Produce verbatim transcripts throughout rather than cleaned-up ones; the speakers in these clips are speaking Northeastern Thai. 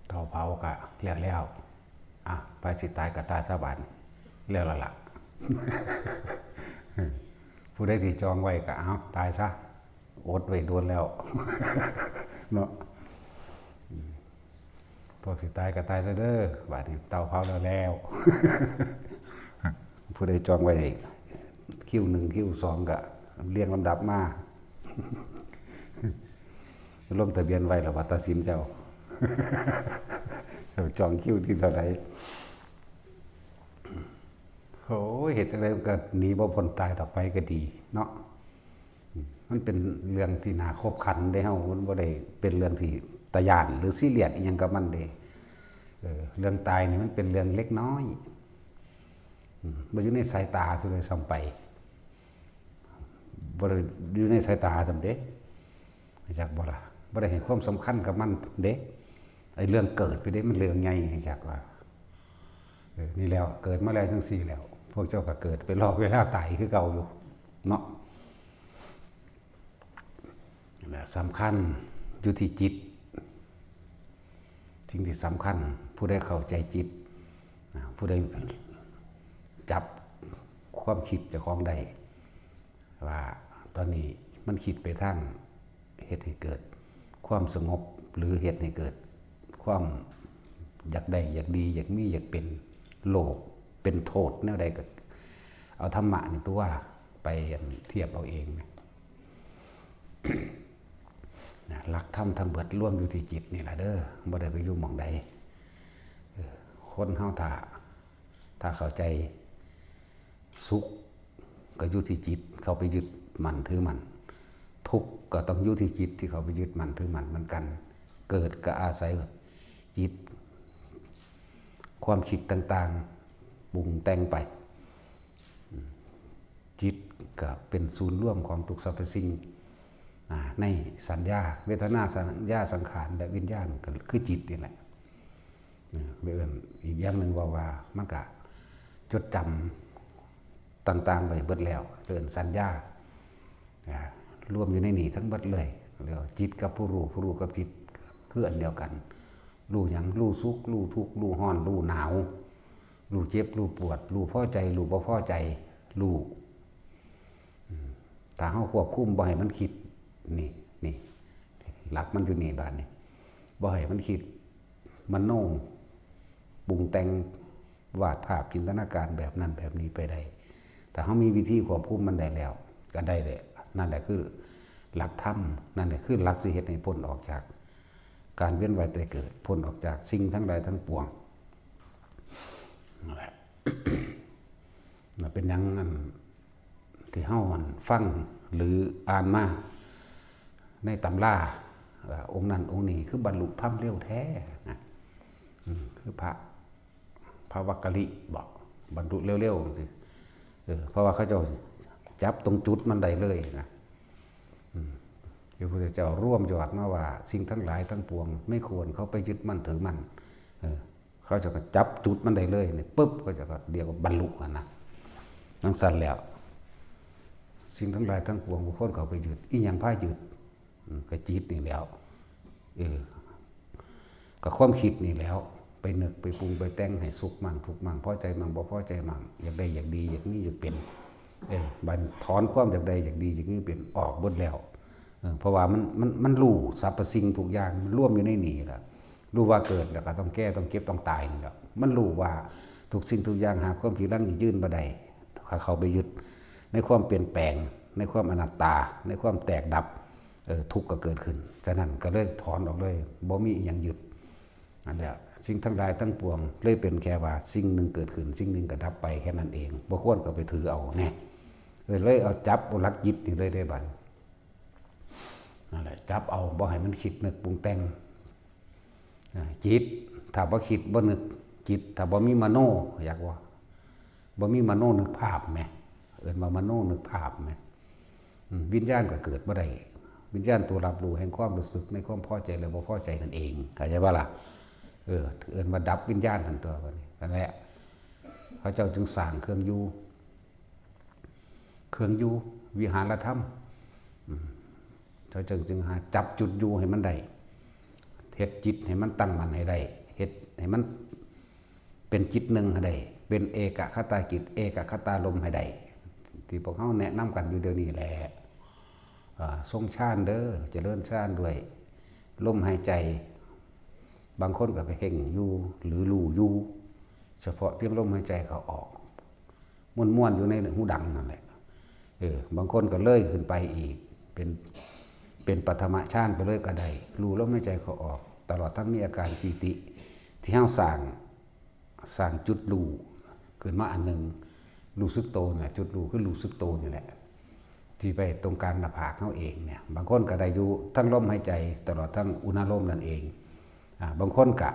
เตาเผาก็แล้วแล้ว อ่ะ ไปสิตายก็ตายซะบาดนี้ แล้วละล่ะ ผู้ใดที่จองไว้ก็เอาตายซะ อดไว้โดนแล้ว เนาะ พวกสิตายก็ตายซะเด้อ บาดนี้เตาเผาแล้วแล้ว ผู้ใดจองไว้คิวหนึ่ง คิวสอง ก็เรียงลำดับมา ลงทะเบียนไว้แล้วว่าตัดสินเจ้า จองคิวที่เท่าไหร่ โอ้ย เฮ็ดจั่งใดมันก็หนีบ่พ้นตายดอก ไปก็ดีเนาะ มันเป็นเรื่องที่น่าขบขันเด้เฮา มันบ่ได้เป็นเรื่องที่ตาย้านหรือซีเรียสอิหยังกับมันเด้ เออ เรื่องตายนี่มันเป็นเรื่องเล็กน้อย อืม บ่อยู่ในสายตาซะด้วยซ้ำไป บ่ได้อยู่ในสายตาซ้ำเด้ รู้จักบ่ล่ะ บ่ได้ให้ความสำคัญกับมันเด้ ไอ้เรื่องเกิดไปเด้ มันเรื่องใหญ่ รู้จักว่า เออ นี่แล้ว เกิดมาแล้วจั่งซี้แล้ว พวกเจ้าก็เกิดไปรอเวลาตายคือเก่าอยู่ เนาะ นั่นแหละ สำคัญอยู่ที่จิต สิ่งที่สำคัญ ผู้ใดเข้าใจจิต นะ ผู้ใดจับความคิดเจ้าของได้ ว่าตอนนี้มันคิดไปทางเฮ็ดให้เกิดความสงบ หรือเฮ็ดให้เกิดความอยากได้ อยากดี อยากมี อยากเป็น โลภ เป็นโทษแนวใดก็ เอาธรรมะนี่ตัวไปเทียบเอาเอง นะ หลักธรรมทั้งเบิดรวมอยู่ที่จิตนี่ล่ะเด้อ บ่ได้ไปอยู่หม่องใด เออ คนเฮาถ้า ถ้าเข้าใจสุขก็อยู่ที่จิต เข้าไปยึดมั่นถือมั่น ทุกข์ก็ต้องอยู่ที่จิตที่เข้าไปยึดมั่นถือมั่นเหมือนกัน เกิดก็อาศัยจิต ความคิดต่างๆ ปรุงแต่งไป จิตก็เป็นศูนย์รวมของทุกสรรพสิ่ง อ่า ในสัญญา เวทนา สัญญา สังขาร และวิญญาณ ก็คือจิตนี่แหละ อ่า ไปเอิ้นอีกอย่างหนึ่งว่า ว่ามันก็จดจำต่างๆ ไปเบิดแล้ว เอิ้นสัญญา อ่า รวมอยู่ในนี่ทั้งเบิดเลย เรียกว่าจิตกับผู้รู้ ผู้รู้กับจิต คืออันเดียวกัน รู้หยัง รู้สุข รู้ทุกข์ รู้ร้อน รู้หนาว รู้เจ็บ รู้ปวด รู้พอใจ รู้บ่พอใจ รู้ อืม ถ้าเฮาควบคุมบ่ให้มันคิด นี่ นี่ หลักมันอยู่นี่บาดนี้ บ่ให้มันคิด มโน ปรุงแต่ง วาดภาพ จินตนาการแบบนั้นแบบนี้ไปได้ ถ้าเฮามีวิธีควบคุมมันได้แล้ว ก็ได้เลย นั่นแหละคือหลักธรรม นั่นแหละคือหลักสิเฮ็ดให้พ้นออกจากการเวียนว่ายตายเกิด พ้นออกจากสิ่งทั้งหลายทั้งปวง นั่นแหละ น่ะ เป็นหยังอันที่เฮาหั่นฟังหรืออ่านมาในตำรา เอ่อ องค์นั้นองค์นี้คือบรรลุธรรมเร็วแท้นะ อืม คือพระ พระวักกะลิบอก บรรลุเร็วๆ จังซี้ เออ เพราะว่าเขาเจ้าจับตรงจุดมันได้เลยนะ อืม ที่พระพุทธเจ้ารวมยอดมาว่า สิ่งทั้งหลายทั้งปวงไม่ควรเข้าไปยึดมั่นถือมั่น เออ เขาเจ้าก็จับจุดมันได้เลยนี่ ปุ๊บ เขาเจ้าก็เรียกว่าบรรลุหั่นนะ จั่งซั้นแล้ว สิ่งทั้งหลายทั้งปวงบ่ควรเข้าไปยึด อิหยังพายึด อืม ก็จิตนี่แหล้ว เออ ก็ความคิดนี่แหล้ว ไปนึกไปปรุงไปแต่งให้สุขมั่งทุกข์มั่ง พอใจมั่งบ่พอใจมั่ง อยากได้อยากดี อยากมีอยากเป็น เออ บัดถอนความอยากได้อยากดีอยากมีเป็นออกเบิดแล้ว เออ เพราะว่ามัน มัน มันรู้สรรพสิ่งทุกอย่าง มันรวมอยู่ในนี่ล่ะ รู้ว่าเกิดแล้วก็ต้องแก่ ต้องเจ็บ ต้องตายนี่แหละ มันรู้ว่าทุกสิ่งทุกอย่างหาความจีรังยั่งยืนบ่ได้ ถ้าเข้าไปยึดในความเปลี่ยนแปลง ในความอนัตตา ในความแตกดับ เออ ทุกข์ก็เกิดขึ้น ฉะนั้นก็เลยถอนออกเลย บ่มีอิหยังยึด นั่นแหละ สิ่งทั้งหลายทั้งปวงเลยเป็นแค่ว่าสิ่งหนึ่งเกิดขึ้น สิ่งหนึ่งก็ดับไปแค่นั้นเอง บ่ควรก็ไปถือเอาแน่ เออ เลยเอาจับเอาหลักจิตนี่เลยได้บัด นั่นแหละ จับเอา บ่ให้มันคิดนึกปรุงแต่ง อ่า จิต ถ้าบ่คิดบ่นึก จิต ถ้าบ่มีมโน อยากว่า บ่มีมโนนึกภาพแหม เอิ้นว่ามโนนึกภาพแหม อืม วิญญาณก็เกิดบ่ได้ วิญญาณตัวรับรู้แห่งความรู้สึกในความพอใจและบ่พอใจนั่นเอง เข้าใจบ่ล่ะ เออ เอิ้นว่าดับวิญญาณนั่นตัวบัดนี้ นั่นแหละ เขาเจ้าจึงสร้างเครื่องอยู่ เครื่องอยู่ วิหารธรรม อืม เขาเจ้าจึงหาจับจุดอยู่ให้มันได้ เฮ็ดจิตให้มันตั้งมั่นให้ได้ เฮ็ดให้มันเป็นจิตหนึ่งให้ได้ เป็นเอกคตาจิต เอกคตารมณ์ให้ได้ ที่พวกเฮาแนะนำกันอยู่เดี๋ยวนี้แหละ อ่า ทรงฌานเด้อ เจริญฌานด้วยลมหายใจ บางคนก็ไปเพ่งอยู่ หรือรู้อยู่ เฉพาะเพียงลมหายใจเข้าออก ม่วนๆอยู่ในหูดังนั่นแหละ เออ บางคนก็เลยขึ้นไปอีก เป็น เป็นปฐมฌานไปเลยก็ได้ รู้ลมหายใจเข้าออก ตลอดทั้งมีอาการปีติ ที่เฮาสร้าง สร้างจุดรู้ขึ้นมาอันหนึ่ง รู้สึกโตนี่แหละ จุดรู้คือรู้สึกโตนี่แหละ ที่ไปตรงกลางหน้าผากเฮาเองเนี่ย บางคนก็ได้อยู่ทั้งลมหายใจ ตลอดทั้งอุณาโลมนั่นเอง อ่า บางคนก็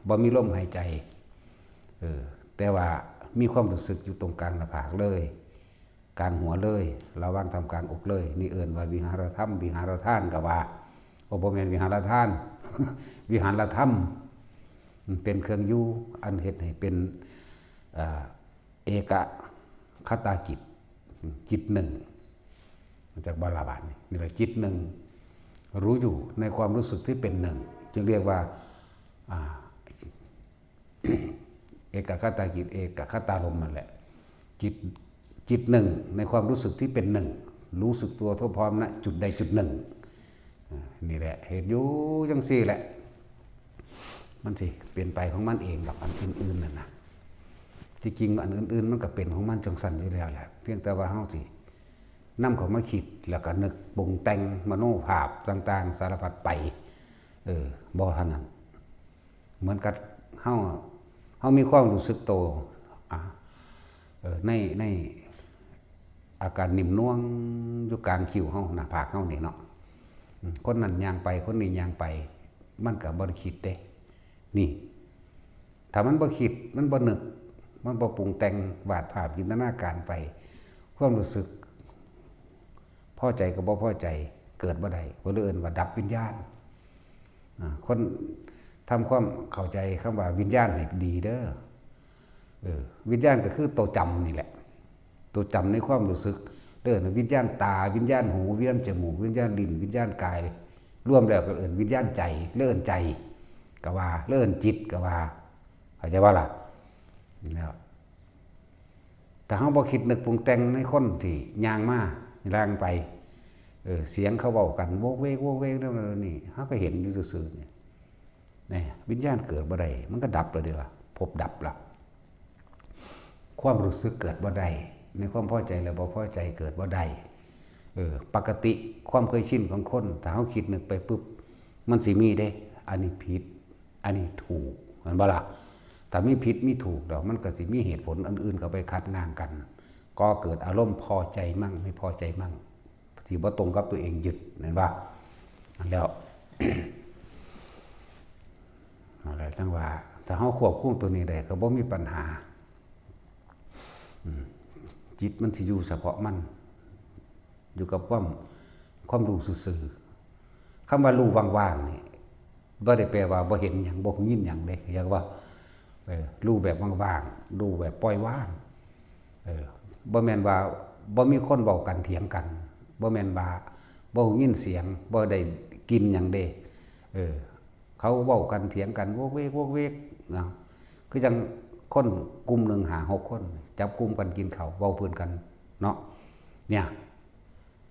บ่มีลมหายใจ เออ แต่ว่ามีความรู้สึกอยู่ตรงกลางหน้าผากเลย กลางหัวเลย ระหว่างท่ามกลางอกเลย นี่เอิ้นว่าวิหารธรรม วิหารทานก็ว่า โอ้ บ่แม่นวิหารทาน วิหารธรรม มันเป็นเครื่องอยู่ อันเฮ็ดให้เป็น อ่า เอกคตาจิต จิตหนึ่ง มาจากบาลาบาทนี่ นี่แหละจิตหนึ่ง รู้อยู่ในความรู้สึกที่เป็นหนึ่ง จึงเรียกว่า อ่า เอกคตาจิต เอกคตารมณ์นั่นแหละ จิต จิตหนึ่งในความรู้สึกที่เป็นหนึ่ง รู้สึกตัวทั่วพร้อมณจุดใดจุดหนึ่ง อ่า นี่แหละ เฮ็ดอยู่จังซี่แหละ มันสิเป็นไปของมันเองดอก อันอื่นๆนั่นนะ ที่จริงอันอื่นๆมันก็เป็นของมันจังซั่นอยู่แล้วแหละ เพียงแต่ว่าเฮาสินำเข้ามาคิด แล้วก็นึกปรุงแต่งมโนภาพต่างๆสารพัดไป เออ บ่เท่านั้น เหมือนกับเฮา เฮามีความรู้สึกโต อ่ะ เออ ใน ในอาการนิ่มนวลอยู่กลางคิ้วเฮา หน้าผากเฮานี่เนาะ อืม คนนั้นย่างไป คนนี้ย่างไป มันก็บ่ได้คิดเด้ นี่ ถ้ามันบ่คิด มันบ่นึก มันบ่ปรุงแต่ง วาดภาพ จินตนาการไป ความรู้สึก พอใจกับบ่พอใจ เกิดบ่ได้ เพิ่นเลยเอิ้นว่าดับวิญญาณ อ่า คนทำความเข้าใจคำว่าวิญญาณให้ดีเด้อ เออ วิญญาณก็คือตัวจำนี่แหละ ตัวจำในความรู้สึก เอิ้นวิญญาณตา วิญญาณหู วิญญาณจมูก วิญญาณลิ้น วิญญาณกาย รวมแล้วก็เอิ้นวิญญาณใจ เอิ้นใจก็ว่า เอิ้นจิตก็ว่า เข้าใจบ่ล่ะ แล้ว ถ้าเฮาบ่คิดนึกปรุงแต่งในคนที่ย่างมาย่างไป เออ เสียงเขาเว้ากันโวกเวกโวกเวกนั่นนี่ เฮาก็เห็นอยู่ซื่อๆนี่ นี่ วิญญาณเกิดบ่ได้ มันก็ดับแล้วเด้ล่ะ ภพดับละ ความรู้สึกเกิดบ่ได้ ในความพอใจและบ่พอใจเกิดบ่ได้ เออ ปกติความเคยชินของคน ถ้าเฮาคิดนึกไปปุ๊บ มันสิมีเด้ อันนี้ผิด อันนี้ถูก แม่นบ่ล่ะ ถ้ามีผิดมีถูกแล้ว มันก็สิมีเหตุผลอันอื่นเข้าไปขัดง้างกัน ก่อเกิดอารมณ์พอใจมั่ง ไม่พอใจมั่ง ที่บ่ตรงกับตัวเองยึด แม่นบ่ นั่นแล้ว นั่นแหละจังว่า ถ้าเฮาควบคุมตัวนี้ได้ก็บ่มีปัญหา อืม จิตมันสิอยู่เฉพาะมัน อยู่กับความ ความรู้ซื่อๆ คำว่ารู้ว่างๆนี่ บ่ได้แปลว่าบ่เห็นหยัง บ่ยินหยังเด้ เรียกว่า เออ รู้แบบว่างๆ รู้แบบปล่อยว่าง เออ บ่แม่นว่าบ่มีคนเว้ากันเถียงกัน บ่แม่นว่าบ่ยินเสียง บ่ได้กลิ่นหยังเด้ เออ เขาเว้ากันเถียงกันโวกเวกโวกเวกนะ คือจั่งคนกลุ่มหนึ่งห้าหกคน จับกลุ่มกันกินข้าว เว้าพื้นกันเนาะ เนี่ย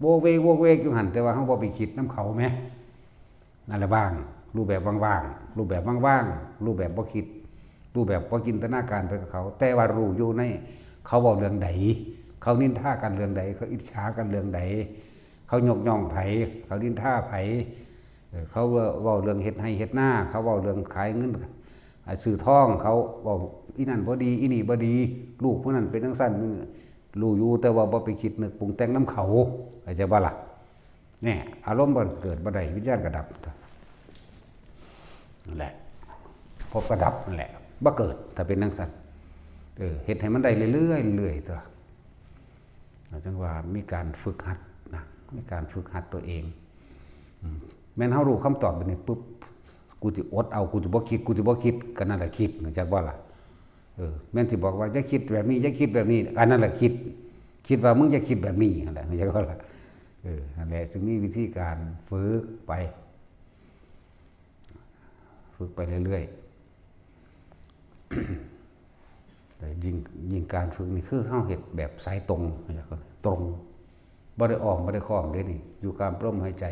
โวกเวกโวกเวกอยู่หั่น แต่ว่าเฮาบ่ไปคิดนำเขาแหม นั่นแหละว่าง รู้แบบว่างๆ รู้แบบว่างๆ รู้แบบบ่คิด รู้แบบบ่จินตนาการไปกับเขา แต่ว่ารู้อยู่ใน เขาเว้าเรื่องใด เขานินทากันเรื่องใด เขาอิจฉากันเรื่องใด เขายกย่องไผ เขานินทาไผ เออ เขาเว้า เว้าเรื่องเฮ็ดไร่เฮ็ดนา เขาเว้าเรื่องขายเงิน อ่า ซื้อทอง เขาเว้าอีนั่นบ่ดี อีนี่บ่ดี ลูกผู้นั้นเป็นจั่งซั่น รู้อยู่ แต่ว่าบ่ไปคิดนึกปรุงแต่งนำเขา เข้าใจบ่ล่ะ เนี่ย อารมณ์บ่เกิดบ่ได้ วิญญาณก็ดับ นั่นแหละ ภพก็ดับนั่นแหละ บ่เกิด ถ้าเป็นจั่งซั่น เออ เฮ็ดให้มันได้เรื่อยๆ เรื่อยๆ ตัว จั่งว่ามีการฝึกหัดนะ มีการฝึกหัดตัวเอง อืม แม่นเฮารู้คำตอบแบบนี้ปุ๊บ กูสิอดเอา กูสิบ่คิด กูสิบ่คิด ก็นั่นแหละคิด เข้าใจบ่ล่ะ เออ แม่นสิบอกว่าอย่าคิดแบบนี้ อย่าคิดแบบนี้ อันนั้นแหละคิด คิดว่ามึงอย่าคิดแบบนี้ นั่นแหละ เข้าใจบ่ล่ะ เออ นั่นแหละ จึงมีวิธีการฝึกไป ฝึกไปเรื่อยๆ แต่ยิ่ง ยิ่งการฝึกนี่คือเฮาเฮ็ดแบบสายตรง ตรง บ่ได้อ้อม บ่ได้ค้อมเด้นี่ อยู่กับลมหายใจ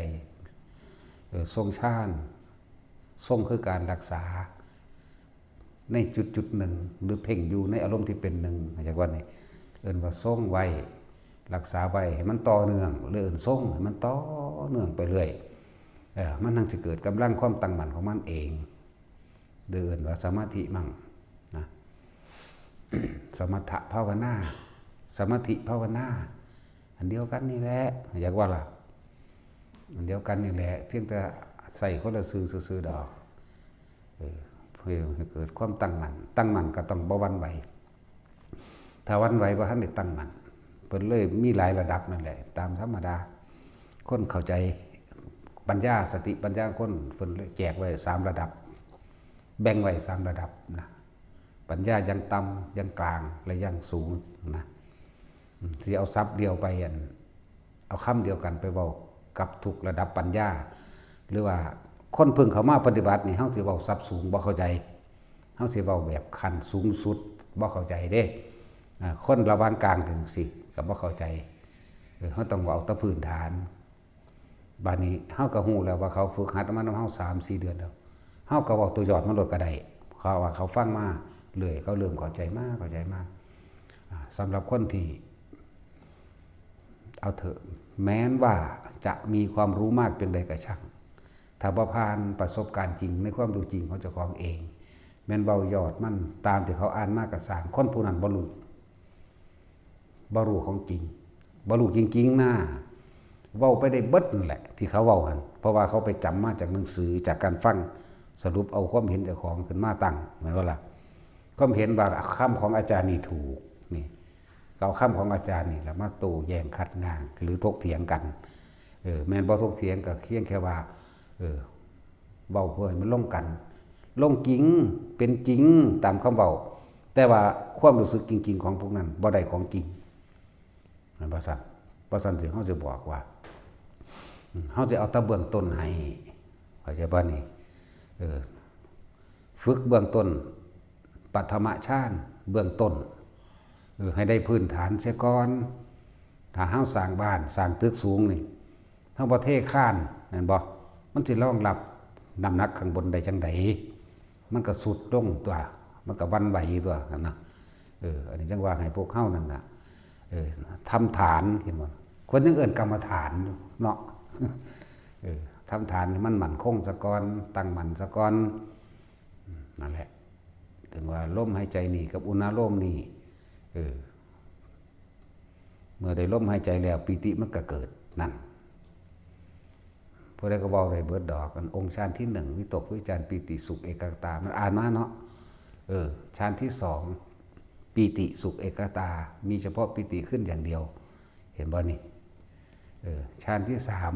เอ่อ ทรงฌาน ทรงคือการรักษา ในจุดจุดหนึ่ง หรือเพ่งอยู่ในอารมณ์ที่เป็นหนึ่ง จักว่านี่ เอิ้นว่าทรงไว้ รักษาไว้ให้มันต่อเนื่อง หรือเอิ้นทรงให้มันต่อเนื่องไปเรื่อย เอ่อ มันจั่งสิเกิดกำลังความตั้งมั่นของมันเอง หรือเอิ้นว่าสมาธิมั่งนะ สมถภาวนา สมาธิภาวนา อันเดียวกันนี่แหละ จักว่าล่ะ อันเดียวกันนี่แหละ เพียงแต่ใส่คนละชื่อซื่อๆดอก เออ เพื่อให้เกิดความตั้งมั่น ตั้งมั่นก็ต้องบ่หวั่นไหว ถ้าหวั่นไหวบ่ทันได้ตั้งมั่น เพิ่นเลยมีหลายระดับนั่นแหละ ตามธรรมดา คนเข้าใจปัญญา สติปัญญาคน เพิ่นเลยแจกไว้สามระดับ แบ่งไว้สามระดับนะ ปัญญาอย่างต่ำ อย่างกลาง และอย่างสูงนะ อืม สิเอาศัพท์เดียวไปอัน เอาคำเดียวกันไปเว้ากับทุกระดับปัญญา หรือว่าคนเพิ่งเข้ามาปฏิบัตินี่ เฮาสิเว้าศัพท์สูงบ่เข้าใจ เฮาสิเว้าแบบขั้นสูงสุดบ่เข้าใจเด้ อ่า คนระหว่างกลางจั่งซี้ก็บ่เข้าใจ เออ เฮาต้องเอาแต่พื้นฐาน บาดนี้เฮาก็ฮู้แล้วว่าเขาฝึกหัดมานำเฮาสามสี่เดือนแล้ว เฮาก็เว้าตัวยอดมันโลดก็ได้ เขาว่าเขาฟังมาเรื่อย เขาเริ่มเข้าใจมา เข้าใจมา อ่า สำหรับคนที่ เอาเถอะ แม้นว่าจะมีความรู้มากเพียงใดก็ช่าง ถ้าบ่ผ่านประสบการณ์จริงในความรู้จริงของเจ้าของเอง แม่นเว้ายอดมันตามที่เขาอ่านมาก็ซ่าง คนผู้นั้นบ่รู้ บ่รู้ของจริง บ่รู้จริงๆนะ เว้าไปได้เบิดนั่นแหละ ที่เขาเว้าหั่น เพราะว่าเขาไปจำมาจากหนังสือ จากการฟัง สรุปเอาความเห็นเจ้าของขึ้นมาตั้ง แม่นบ่ล่ะ ความเห็นว่าคำของอาจารย์นี่ถูก นี่ ก็เอาคำของอาจารย์นี่แหละมาโต้แย้งขัดง้าง หรือถกเถียงกัน เออ แม่นบ่ถกเถียงก็เพียงแค่ว่า เออ เว้าเพื่อให้มันลงกัน ลงจริง เป็นจริงตามคำเว้า แต่ว่าความรู้สึกจริงๆของพวกนั้นบ่ได้ของจริง แม่นบ่ซั่น บ่ซั่นสิ เฮาสิบอกว่า อืม เฮาสิเอาแต่เบื้องต้นให้ เข้าใจบ่นี่ เออ ฝึกเบื้องต้น ปฐมฌานเบื้องต้น เออ ให้ได้พื้นฐานเสียก่อน ถ้าเฮาสร้างบ้าน สร้างตึกสูงนี่ เฮาบ่เทคาน แม่นบ่ มันสิรองรับน้ำหนักข้างบนได้จั่งใด มันก็ทรุดลงตั๊ว มันก็หวั่นไหวตั๊ว หั่นนะ เออ อันนี้จั่งว่าให้พวกเฮานั่นน่ะ เออ ทำฐาน เห็นบ่ คนยังเอิ้นกรรมฐานอยู่เนาะ เออ ทำฐานให้มันมั่นคงซะก่อน ตั้งมั่นซะก่อน อืม นั่นแหละ ถึงว่าลมหายใจนี่กับอุณาโลมนี่ เออ เมื่อได้ลมหายใจแล้ว ปีติมันก็เกิด นั่น ผู้ใดก็เว้าได้เบิดดอก อันองค์ฌานที่หนึ่ง วิตกวิจารปีติสุขเอกคตา มันอ่านมาเนาะ เออ ฌานที่สอง ปีติสุขเอกคตา มีเฉพาะปีติขึ้นอย่างเดียว เห็นบ่นี่ เออ ฌานที่สาม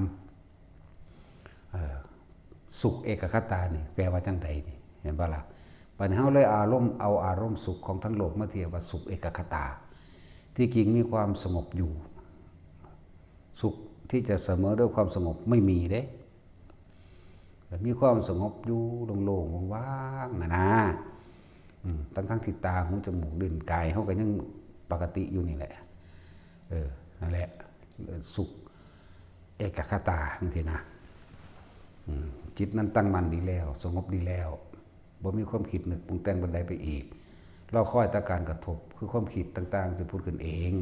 เออ สุขเอกคตานี่แปลว่าจั่งใดนี่ เห็นบ่ล่ะ บัดนี้เฮาเลยอารมณ์ เอาอารมณ์สุขของทั้งโลกมาเทียบว่าสุขเอกคตา ที่จริงมีความสงบอยู่ สุขที่จะเสมอด้วยความสงบไม่มีเด้ แต่มีความสงบอยู่โล่งๆ ว่างๆ อะนะ อืม ทั้งๆ ที่ตา หู จมูก ลิ้น กาย เฮาก็ยังปกติอยู่นี่แหละ เออ นั่นแหละ สุขเอกคตาจั่งซี้นะ อืม จิตนั้นตั้งมั่นดีแล้ว สงบดีแล้ว บ่มีความคิดนึกปรุงแต่งบันไดไปอีก รอคอยแต่การกระทบ คือความคิดต่างๆ สิผุดขึ้นเอง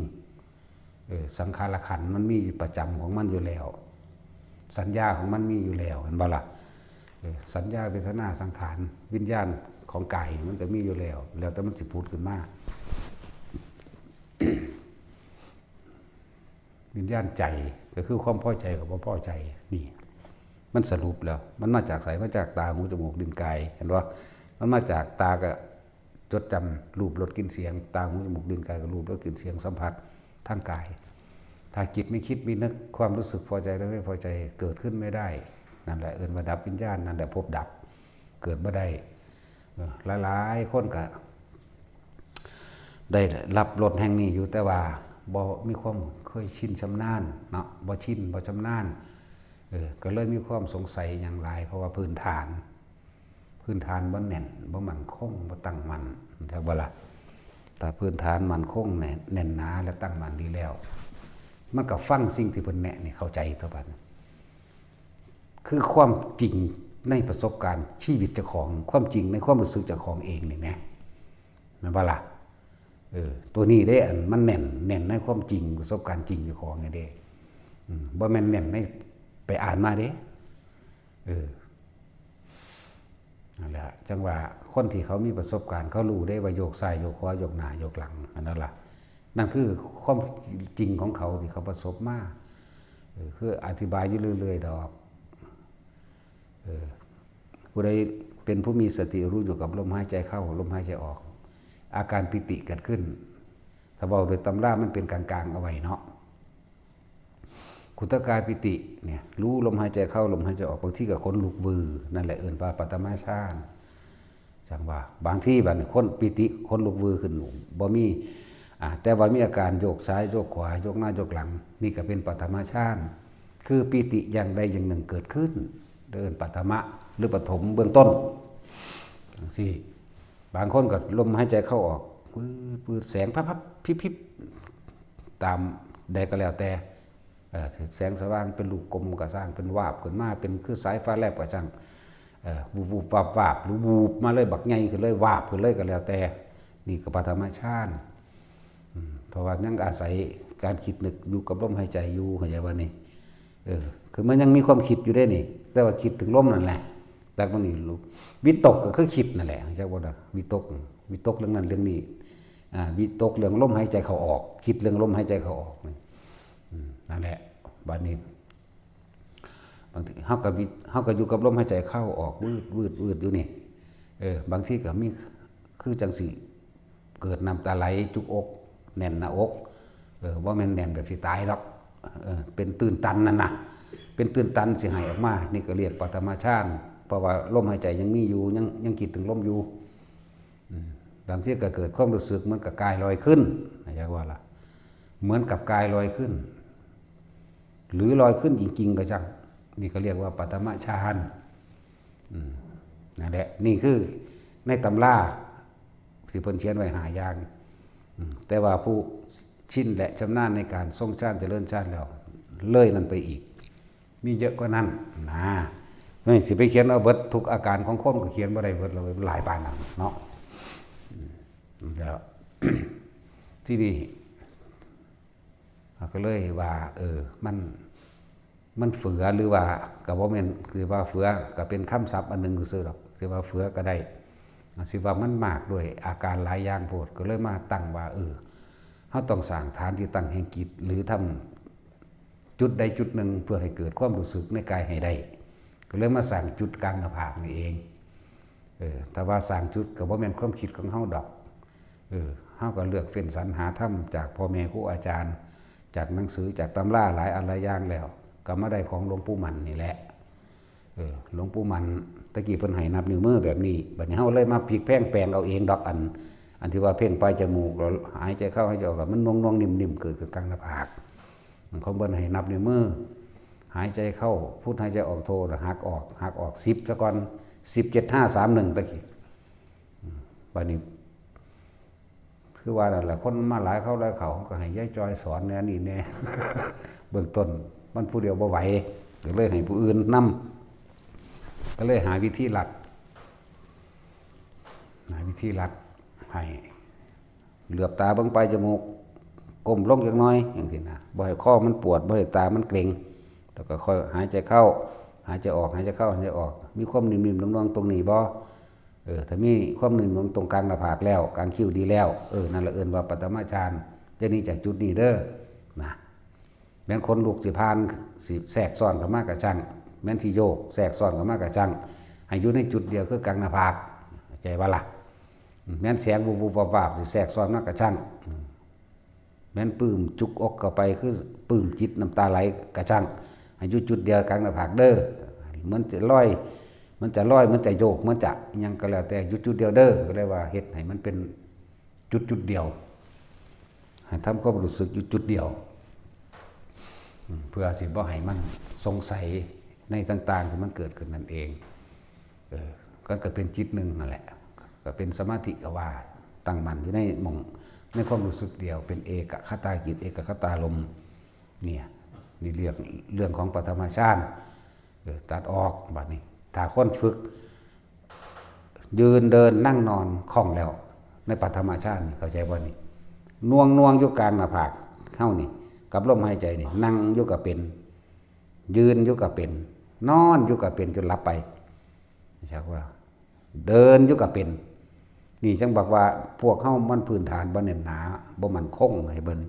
เออ สังขารขันธ์มันมีประจำของมันอยู่แล้ว สัญญาของมันมีอยู่แล้ว เห็นบ่ล่ะ เออ สัญญา เวทนา สังขาร วิญญาณของกายมันก็มีอยู่แล้ว แล้วแต่มันสิผุดขึ้นมา วิญญาณใจก็คือความพอใจกับบ่พอใจ นี่ มันสรุปแล้ว มันมาจากไส มาจากตา หู จมูก ลิ้น กาย เห็นบ่ มันมาจากตาก็จดจำรูป รส กลิ่น เสียง ตา หู จมูก ลิ้น กาย ก็รูป รส กลิ่น เสียง สัมผัสทางกาย ถ้าจิตไม่คิดไม่นึก ความรู้สึกพอใจและไม่พอใจเกิดขึ้นไม่ได้ นั่นแหละเอิ้นว่าดับวิญญาณ นั่นแหละภพดับ เกิดบ่ได้ เออ หลายๆ คนก็ได้รับรสแห่งนี้อยู่ แต่ว่าบ่มีความเคยชินชำนาญเนาะ บ่ชิน บ่ชำนาญ เออ ก็เลยมีความสงสัยหยังหลาย เพราะว่าพื้นฐาน พื้นฐานบ่แน่น บ่มั่นคง บ่ตั้งมั่น จักบ่ล่ะ ถ้าพื้นฐานมั่นคงแน่น แน่นหนาและตั้งมั่นดีแล้ว มันก็ฟังสิ่งที่เพิ่นแนะนี่เข้าใจตัวบัด คือความจริงในประสบการณ์ชีวิตเจ้าของ ความจริงในความรู้สึกเจ้าของเองนี่แหม แม่นบ่ล่ะ เออ ตัวนี้เด้ อันมันแน่น แน่นในความจริง ประสบการณ์จริงเจ้าของนี่เด้ อืม บ่แม่นแน่นในไปอ่านมาเด้ เออ นั่นแหละ จั่งว่าคนที่เขามีประสบการณ์ เขารู้เด้ว่าโยกซ้ายโยกขวา โยกหน้าโยกหลัง อันนั้นล่ะ นั่นคือความจริงของเขาที่เขาประสบมา เออ คืออธิบายอยู่เรื่อยๆดอก เออ ผู้ใดเป็นผู้มีสติรู้อยู่กับลมหายใจเข้า ลมหายใจออก อาการปีติเกิดขึ้น ถ้าเว้าโดยตำรามันเป็นกลางๆเอาไว้เนาะ ขุตกายปีติเนี่ย รู้ลมหายใจเข้า ลมหายใจออก บางทีก็ขนลุกวือ นั่นแหละเอิ้นว่าปฐมฌาน จั่งว่า บางทีบัดนี้คนปีติขนลุกวือขึ้น บ่มี อ่า แต่ว่ามีอาการโยกซ้ายโยกขวา โยกหน้าโยกหลัง นี่ก็เป็นปฐมฌาน คือปีติอย่างใดอย่างหนึ่งเกิดขึ้น เอิ้นปฐมะ หรือปฐมเบื้องต้น จั่งซี้ บางคนก็ลมหายใจเข้าออก ปื๊ดๆ แสงพับๆ พิบๆ ตามใดก็แล้วแต่ เอ่อ แสงสว่างเป็นลูกกลมก็ซ่าง เป็นวาบขึ้นมา เป็นคือสายฟ้าแลบก็ซ่าง เอ่อ วุบๆ วาบๆ หรือวูบมาเลย บักใหญ่ขึ้นเลย วาบขึ้นเลยก็แล้วแต่ นี่ก็ปฐมฌาน อืม เพราะว่ายังอาศัยการคิดนึกอยู่กับลมหายใจอยู่ เข้าใจบ่นี่ เออ คือมันยังมีความคิดอยู่เด้นี่ แต่ว่าคิดถึงลมนั่นแหละ แต่มันนี่รู้ วิตกก็คือคิดนั่นแหละ เข้าใจบ่ล่ะ วิตก วิตกเรื่องนั้นเรื่องนี้ อ่า วิตกเรื่องลมหายใจเข้าออก คิดเรื่องลมหายใจเข้าออกนี่ อืม นั่นแหละ บัดนี้ บางทีเฮาก็วิ เฮาก็อยู่กับลมหายใจเข้าออก วืด วืด วืดอยู่นี่ เออ บางทีก็มี คือจั่งซี้ เกิดน้ำตาไหลจุกอก แน่นหน้าอก เออ บ่แม่นแน่นแบบสิตายดอก เออ เป็นตื้นตันนั่นน่ะ เป็นตื้นตันสิไหลออกมา นี่ก็เรียกปฐมฌาน เพราะว่าลมหายใจยังมีอยู่ ยัง ยังคิดถึงลมอยู่ อืม บางทีก็เกิดความรู้สึกเหมือนกับกายลอยขึ้น จั่งว่าล่ะ เหมือนกับกายลอยขึ้น หรือลอยขึ้นจริงๆก็ช่าง นี่ก็เรียกว่าปฐมฌาน อืม นั่นแหละ นี่คือในตำราที่เพิ่นเขียนไว้ห้าอย่าง อืม แต่ว่าผู้ชินและชำนาญในการทรงฌานเจริญฌานแล้ว เลยนั่นไปอีก มีเยอะกว่านั้นนะ นี่สิไปเขียนเอาเบิดทุกอาการของคนก็เขียนบ่ได้เบิด เราหลายปานนั้นเนาะ อืม แล้ว ที่นี่ ก็เลยว่า เออ มัน มันเฟือหรือว่า ก็บ่แม่น สิว่าเฟือก็เป็นคำศัพท์อันหนึ่งซื่อๆดอก สิว่าเฟือก็ได้ สิว่ามันมากด้วยอาการหลายอย่างโพด ก็เลยมาตั้งว่า เออ เฮาต้องสร้างฐานที่ตั้งแห่งจิต หรือทำจุดใดจุดหนึ่ง เพื่อให้เกิดความรู้สึกในกายให้ได้ ก็เลยมาสร้างจุดกลางหน้าผากนี่เอง เออ แต่ว่าสร้างจุดก็บ่แม่นความคิดของเฮาดอก เออ เฮาก็เลือกเฟ้นสรรหาธรรมจากพ่อแม่ครูอาจารย์ จากหนังสือ จากตำราหลายอันหลายอย่างแล้ว ก็มาได้ของหลวงปู่มั่นนี่แหละ เออ หลวงปู่มั่น ตะกี้เพิ่นให้นับนิ้วมือแบบนี้ บัดนี้เฮาเลยมาพลิกแพลงแปลงเอาเองดอก อัน อันที่ว่าเพ่งปลายจมูก แล้วหายใจเข้าหายใจออก แล้วมันน่วงๆนิ่มๆ เกิดขึ้นกลางหน้าผาก ของเพิ่นให้นับนิ้วมือ หายใจเข้าพุท หายใจออกโท แล้วหักออก หักออก สิบซะก่อน สิบ เจ็ด ห้า สาม หนึ่ง ตะกี้ อืม บัดนี้ คือว่านั่นแหละ คนมาหลายเข้าหลายเข้า ก็ให้ยายจอยสอนแหน่นี่แหน่ เบื้องต้นมันผู้เดียวบ่ไหว ก็เลยให้ผู้อื่นนำ ก็เลยหาวิธีลัด หาวิธีลัดให้ เหลือบตาเบิ่งปลายจมูก ก้มลงจักหน่อย จั่งซี้นะ บ่ให้คอมันปวด บ่ให้ตามันเกร็ง แล้วก็ค่อยหายใจเข้า หายใจออก หายใจเข้า หายใจออก มีความนิ่มๆน่วงๆตรงนี้บ่ เออ ถ้ามีความนิ่มๆตรงกลางหน้าผากแล้ว กลางคิ้วดีแล้ว เออ นั่นละเอิ้นว่าปฐมฌาน จะหนีจากจุดนี้เด้อ นะ แม่นขนลุกสิผ่าน สิแทรกซ้อนเข้ามากะช่าง แม่นสิโยกแทรกซ้อนเข้ามากะช่าง ให้อยู่ในจุดเดียวคือกลางหน้าผาก เข้าใจบ่ล่ะ แม่นแสงวุบๆวาบๆสิแทรกซ้อนมากะช่าง แม่นปลื้มจุกอกเข้าไป คือปลื้มจิตน้ำตาไหลกะช่าง ให้อยู่จุดเดียวกลางหน้าผากเด้อ มันจะลอย มันจะลอย มันจะโยก มันจะหยังก็แล้วแต่ อยู่จุดเดียวเด้อ ก็เลยว่าเฮ็ดให้มันเป็นจุดจุดเดียว ให้ทำความรู้สึกอยู่จุดเดียว อืม เพื่อสิบ่ให้มันสงสัยในต่างๆที่มันเกิดขึ้นนั่นเอง เออ ก็ มันก็เป็นจิตหนึ่งนั่นแหละ ก็เป็นสมาธิก็ว่า ตั้งมั่นอยู่ในหม่อง ในความรู้สึกเดียว เป็นเอกัคคตาจิต เอกัคคตารมณ์ เนี่ย นี่เรื่อง เรื่องของปฐมฌาน เออ ตัดออกบัดนี้ ถ้าคนฝึก ยืนเดินนั่งนอนคล่องแล้ว ในปฐมฌานนี่ เข้าใจบ่นี่ หน่วงหน่วงอยู่กลางหน้าผากเฮานี่ กับลมหายใจนี่ นั่งอยู่ก็เป็น ยืนอยู่ก็เป็น นอนอยู่ก็เป็นจนหลับไป จักว่า เดินอยู่ก็เป็น นี่จั่งบอกว่าพวกเฮามันพื้นฐานบ่แน่นหนา บ่มั่นคง ให้เบิ่ง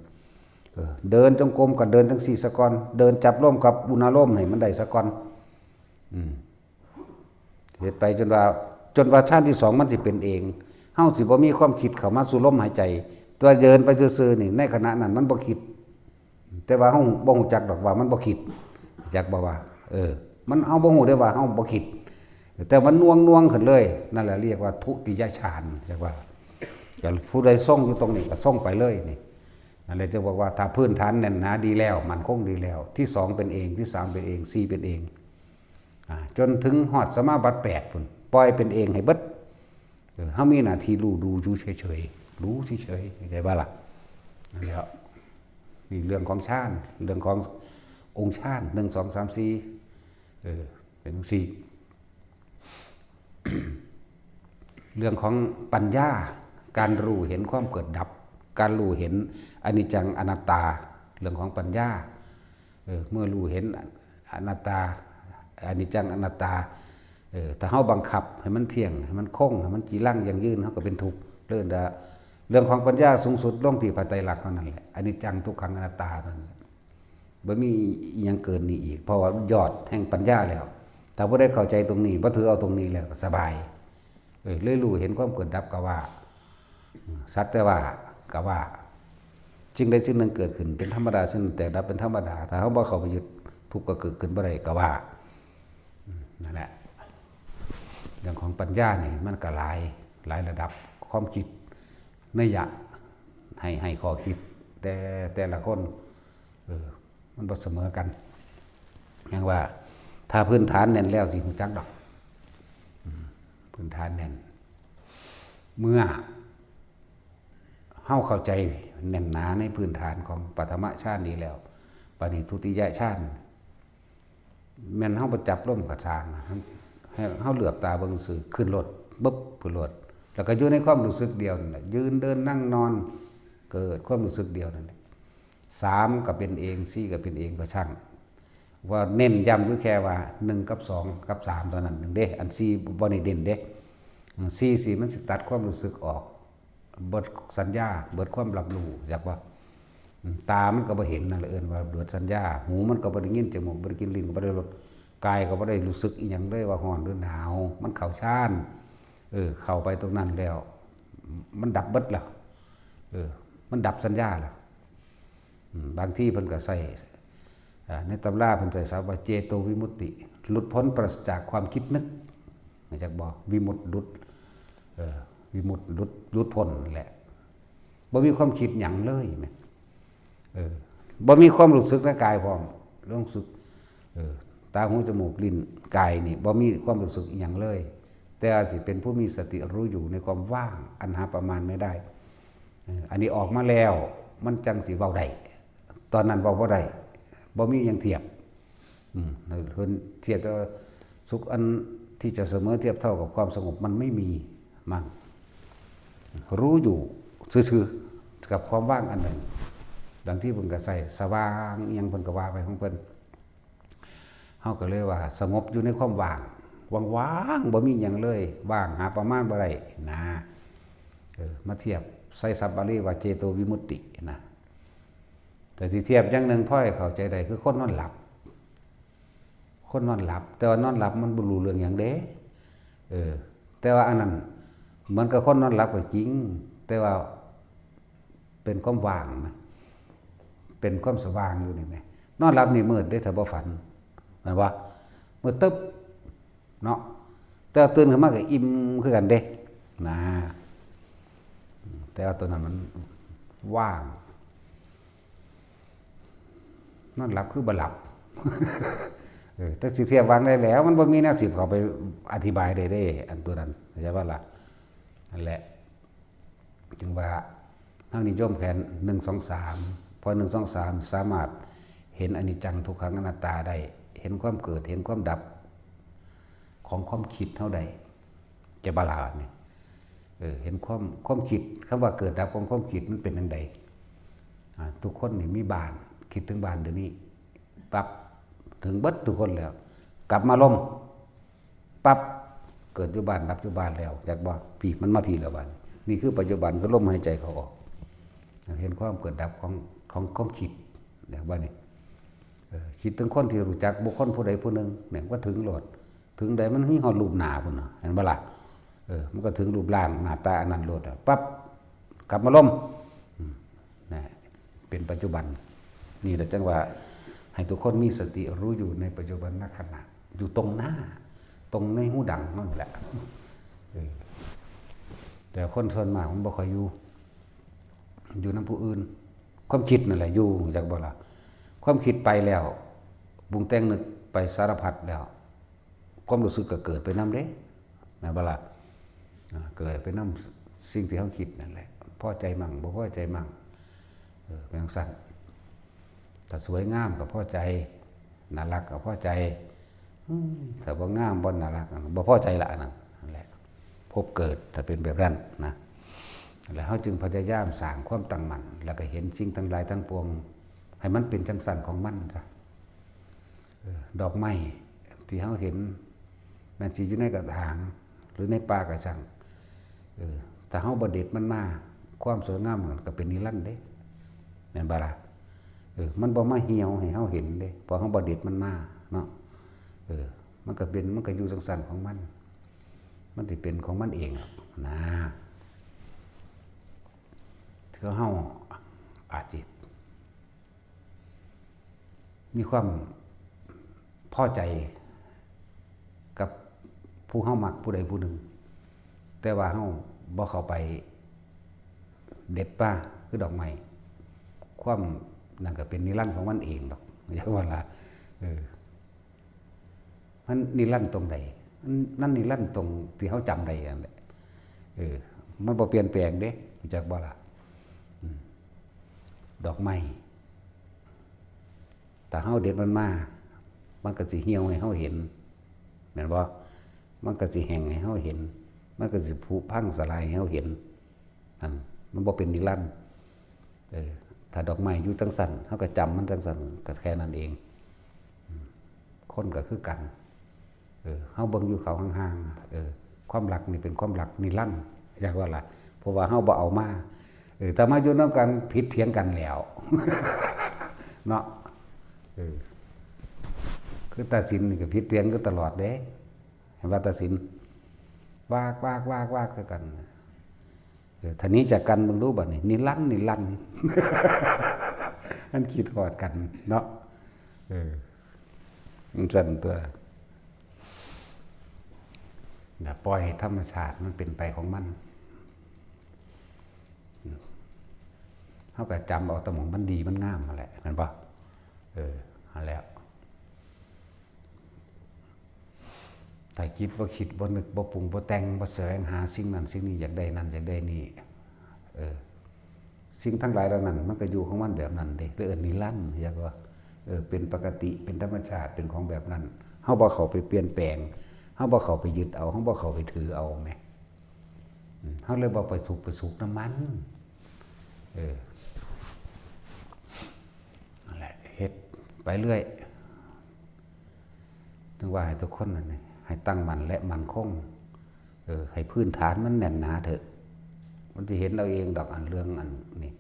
เออ เดินจงกรมก็เดินจั่งซี้ซะก่อน เดินจับลมกับอุณาโลมให้มันได้ซะก่อน อืม เฮ็ดไปจนว่า จนว่าฌานที่สองมันสิเป็นเอง เฮาสิบ่มีความคิดเข้ามาสู่ลมหายใจ ตัวเดินไปซื่อๆนี่ ในขณะนั้นมันบ่คิด แต่ว่าเฮาบ่ฮู้จักดอกว่ามันบ่คิด จักบ่ว่า เออ มัน เฮาบ่ฮู้ได้ว่าเฮาบ่คิด แต่มันหน่วงๆขึ้นเลย นั่นแหละเรียกว่าทุติยฌาน เรียกว่า ก็ผู้ใดทรงอยู่ตรงนี้ก็ทรงไปเลยนี่ นั่นเลยจะบอกว่าถ้าพื้นฐานแน่นหนาดีแล้ว มั่นคงดีแล้ว ที่สองเป็นเอง ที่สามเป็นเอง สี่เป็นเอง อ่า จนถึงฮอดสมาบัติแปดพุ้น ปล่อยเป็นเองให้เบิด เออ เฮามีหน้าที่รู้ดูอยู่เฉยๆ รู้เฉยๆ เข้าใจบ่ล่ะ นั่นแหละ นี่เรื่องของฌาน เรื่องขององค์ฌาน หนึ่ง สอง สาม สี่ เออ เป็นจั่งซี้ เรื่องของปัญญา การรู้เห็นความเกิดดับ การรู้เห็นอนิจจังอนัตตา เรื่องของปัญญา เออ เมื่อรู้เห็นอนัตตา อนิจจังอนัตตา เออ ถ้าเฮาบังคับให้มันเที่ยง ให้มันคง ให้มันจีรังยั่งยืน เฮาก็เป็นทุกข์ เรื่องละ เรื่องของปัญญาสูงสุดลงที่พระไตรลักษณ์เท่านั้นแหละ อนิจจังทุกขังอนัตตาเท่านั้นแหละ บ่มีอิหยังเกินนี้อีก เพราะว่ายอดแห่งปัญญาแล้ว ถ้าผู้ใดเข้าใจตรงนี้ บ่ถือเอาตรงนี้แล้วก็สบาย เออ เลยรู้เห็นความเกิดดับก็ว่า สักแต่ว่าก็ว่า สิ่งใดสิ่งหนึ่งเกิดขึ้นเป็นธรรมดา สิ่งหนึ่งแตกดับเป็นธรรมดา ถ้าเฮาบ่เข้าไปยึด ทุกข์ก็เกิดขึ้นบ่ได้ก็ว่า อืม นั่นแหละ เรื่องของปัญญานี่มันก็หลาย หลายระดับ ความคิดนัยยะ ให้ ให้ข้อคิด แต่ แต่ละคน เออ มันบ่เสมอกัน อย่างว่า ถ้าพื้นฐานแน่นแล้วสิฮู้จักดอก อืม พื้นฐานแน่น เมื่อเฮาเข้าใจแน่นหนาในพื้นฐานของปฐมฌานนี้แล้ว บัดนี้ทุติยฌาน แม่นเฮาบ่จับลมก็ซ่าง ให้เฮาเหลือบตาเบิ่งซื่อ ขึ้นรถ บึบ ขึ้นรถ แล้วก็อยู่ในความรู้สึกเดียวนั่นแหละ ยืน เดิน นั่ง นอน เกิดความรู้สึกเดียวนั่นแหละ สามก็เป็นเอง สี่ก็เป็นเอง ก็ช่าง ว่าเน้นย้ำอยู่แค่ว่า หนึ่ง กับ สอง กับ สาม เท่านั้นหนึ่งเด้ อัน สี่ บ่ได้เน้นเด้ อืม สี่ สิมันสิตัดความรู้สึกออก เบิดสัญญา เบิดความรับรู้ จักบ่ อืม ตามันก็บ่เห็น นั่นแหละเอิ้นว่าเบิดสัญญา หูมันก็บ่ได้ยิน จมูกบ่ได้กลิ่น ลิ้นก็บ่ได้รส กายก็บ่ได้รู้สึกอิหยังเลยว่าร้อนหรือหนาว มันเข้าฌาน เออ เข้าไปตรงนั้นแล้ว มันดับเบิดแล้ว เออ มันดับสัญญาแล้ว อืม บางทีเพิ่นก็ใช้ อ่า ในตำราเพิ่นใช้ศัพท์ว่าเจโตวิมุตติ หลุดพ้นปราศจากความคิดนึก รู้จักบ่ วิมุตติหลุด เออ วิมุตติหลุด หลุดพ้นนั่นแหละ บ่มีความคิดหยังเลยแหม เออ บ่มีความรู้สึกในกายพร้อม รู้สึก เออ ตา หู จมูก ลิ้น กายนี่ บ่มีความรู้สึกอิหยังเลย แต่ว่าสิเป็นผู้มีสติรู้อยู่ในความว่างอันหาประมาณไม่ได้ เออ อันนี้ออกมาแล้ว มันจั่งสิเว้าได้ ตอนนั้นเว้าบ่ได้ บ่มีหยังเทียบ อืม เพิ่นเทียบว่าสุขอันที่จะเสมอเทียบเท่ากับความสงบมันไม่มี มั่ง รู้อยู่ซื่อๆ กับความว่างอันหนึ่ง ดังที่เพิ่นก็ใช้สว่างอิหยังเพิ่นก็ว่าไปของเพิ่น เฮาก็เลยว่าสงบอยู่ในความว่าง ว่างๆ บ่มีหยังเลย ว่างหาประมาณบ่ได้นะ เออ มาเทียบใช้ศัพท์บาลีว่าเจโตวิมุตตินะ แต่ที่เทียบอย่างหนึ่งพอให้เข้าใจได้คือคนนอนหลับ คนนอนหลับ แต่ว่านอนหลับมันบ่รู้เรื่องหยังเด้ เออ แต่ว่าอันนั้นเหมือนกับคนนอนหลับก็จริง แต่ว่าเป็นความว่างนะ เป็นความสว่างอยู่นี่แหม นอนหลับนี่มืดเด้ ถ้าบ่ฝัน แม่นบ่ มืดตึ๊บ เนาะ แต่ว่าตื่นขึ้นมาก็อิ่มคือกันเด้ นะ แต่ว่าตัวนั้นมันว่าง นอนหลับคือบ่หลับ เออจักสิเทียบวางได้แล้ว มันบ่มีแนวสิเข้าไปอธิบายได้เด้ อันตัวนั้น เข้าใจบ่ล่ะ? นั่นแหละ จึงว่าเฮานิยมแค่หนึ่ง สอง สาม พอ หนึ่ง สอง สาม สามารถเห็นอนิจจังทุกขังอนัตตาได้ เห็นความเกิด เห็นความดับของความคิดเฮาได้ จะบาลานนี่ เออ เห็นความ ความคิด คำว่าเกิดดับของความคิดมันเป็นจั่งใด? อ่า ทุกคนนี่มีบ้าน คิดถึงบ้านเดี๋ยวนี้ ปั๊บ ถึงเบิดทุกคนแล้ว กลับมาลม ปั๊บ เกิดอยู่บ้าน ดับอยู่บ้านแล้ว จักบ่ พี้ มันมาพี้แล้วบัดนี้ นี่คือปัจจุบัน คือลมหายใจเข้าออก เห็นความเกิดดับของ ของความคิด เนี่ย บัดนี้ เออ คิดถึงคนที่รู้จัก บุคคลผู้ใดผู้หนึ่ง เนี่ย ว่าถึงโลด ถึงใดมันมีฮอดรูปหน้าพุ้นน่ะ เห็นบ่ล่ะ? เออ มันก็ถึงรูปร่างหน้าตาอันนั้นโลดอะ ปั๊บ กลับมาลม อืม นะ เป็นปัจจุบัน นี่แหละจั่งว่า ให้ทุกคนมีสติรู้อยู่ในปัจจุบันขณะ อยู่ตรงหน้า ตรงในฮูดังนั่นแหละ เออ แต่คนส่วนมากมันบ่ค่อยอยู่ อยู่นำผู้อื่น ความคิดนั่นแหละอยู่ รู้จักบ่ล่ะ? ความคิดไปแล้ว ปรุงแต่งนึกไปสารพัดแล้ว ความรู้สึกก็เกิดไปนำเด้ แม่นบ่ล่ะ? อ่า เกิดไปนำสิ่งที่เฮาคิดนั่นแหละ พอใจมั่ง บ่พอใจมั่ง เออ เป็นจั่งซั้น ถ้าสวยงามก็พอใจ น่ารักก็พอใจ อืม ถ้าบ่งาม บ่น่ารัก บ่พอใจละ อันนั้น นั่นแหละ ภพเกิด ถ้าเป็นแบบนั้นนะ แล้วเฮาจึงพยายามสร้างความตั้งมั่น แล้วก็เห็นสิ่งทั้งหลายทั้งปวง ให้มันเป็นจั่งซั้นของมันซะ เออ ดอกไม้ที่เฮาเห็น แม่นสิอยู่ในกระถาง หรือในป่าก็ช่าง เออ ถ้าเฮาบ่เด็ดมันมา ความสวยงามมันก็เป็นนิรันดร์เด้ แม่นบ่ล่ะ? เออ มันบ่มาเหี่ยวให้เฮาเห็นเด้ เพราะเฮาบ่เด็ดมันมาเนาะ เออ มันก็เป็น มันก็อยู่จั่งซั้นของมัน มันสิเป็นของมันเองหรอกนะ คือเฮาอาจสิ มีความพอใจกับผู้เฮามักผู้ใดผู้หนึ่ง แต่ว่าเฮาบ่เข้าไปเด็ดมาคือดอกไม้ ความนั่นก็เป็นนิรันดร์ของมันเองดอก จั่งว่าล่ะ เออ มันนิรันดร์ตรงใด? มัน มันนิรันดร์ตรงที่เฮาจำได้นั่นแหละ เออ มันบ่เปลี่ยนแปลงเด้ รู้จักบ่ล่ะ? อืม ดอกไม้ ถ้าเฮาเด็ดมันมา มันก็สิเหี่ยวให้เฮาเห็น แม่นบ่? มันก็สิแห้งให้เฮาเห็น มันก็สิผุพังสลายให้เฮาเห็น นั่น มันบ่เป็นนิรันดร์ เออ ถ้าดอกไม้อยู่จั่งซั้น เฮาก็จำมันจั่งซั้น ก็แค่นั้นเอง อืม คนก็คือกัน เออ เฮาเบิ่งอยู่เขาห่างๆ เออ ความรักนี่เป็นความรักนิรันดร์ จั่งว่าล่ะ เพราะว่าเฮาบ่เอามา เออ ถ้ามาอยู่นำกันผิดเถียงกันแล้ว เนาะ เออ คือตัดสินนี่ก็ผิดเถียงกันตลอดเด้ เห็นว่าตัดสิน วาก วาก วาก วากคือกัน เออ ถ้าหนีจากกันเบิ่งดูบัดนี้ นิรันดร์ นิรันดร์ มันคิดฮอดกันเนาะ เออ มันซั่นตั๊ว น่ะ ปล่อยให้ธรรมชาติมันเป็นไปของมัน เฮาก็จำเอาแต่หม่องมันดีมันงามนั่นแหละ แม่นบ่? เออ นั่นแหละ ถ้าจิตบ่คิด บ่นึก บ่ปรุง บ่แต่ง บ่แสวงหาสิ่งนั้นสิ่งนี้ อยากได้นั่นอยากได้นี่ เออ สิ่งทั้งหลายเหล่านั้น มันก็อยู่ของมันแบบนั้นเด้ เรียกว่านิรันดร์ เรียกว่า เออ เป็นปกติ เป็นธรรมชาติ เป็นของแบบนั้น เฮาบ่เข้าไปเปลี่ยนแปลง เฮาบ่เข้าไปยึดเอา เฮาบ่เข้าไปถือเอาแหม อืม เฮาเลยบ่ไปสุขไปสุขนำมัน เออ นั่นแหละ เฮ็ดไปเรื่อย ถึงว่าให้ทุกคนนั่นนี่ ให้ตั้งมั่นและมั่นคง เออ ให้พื้นฐานมันแน่นหนาเถอะ มันสิเห็นเอาเองดอก อันเรื่องอันนี้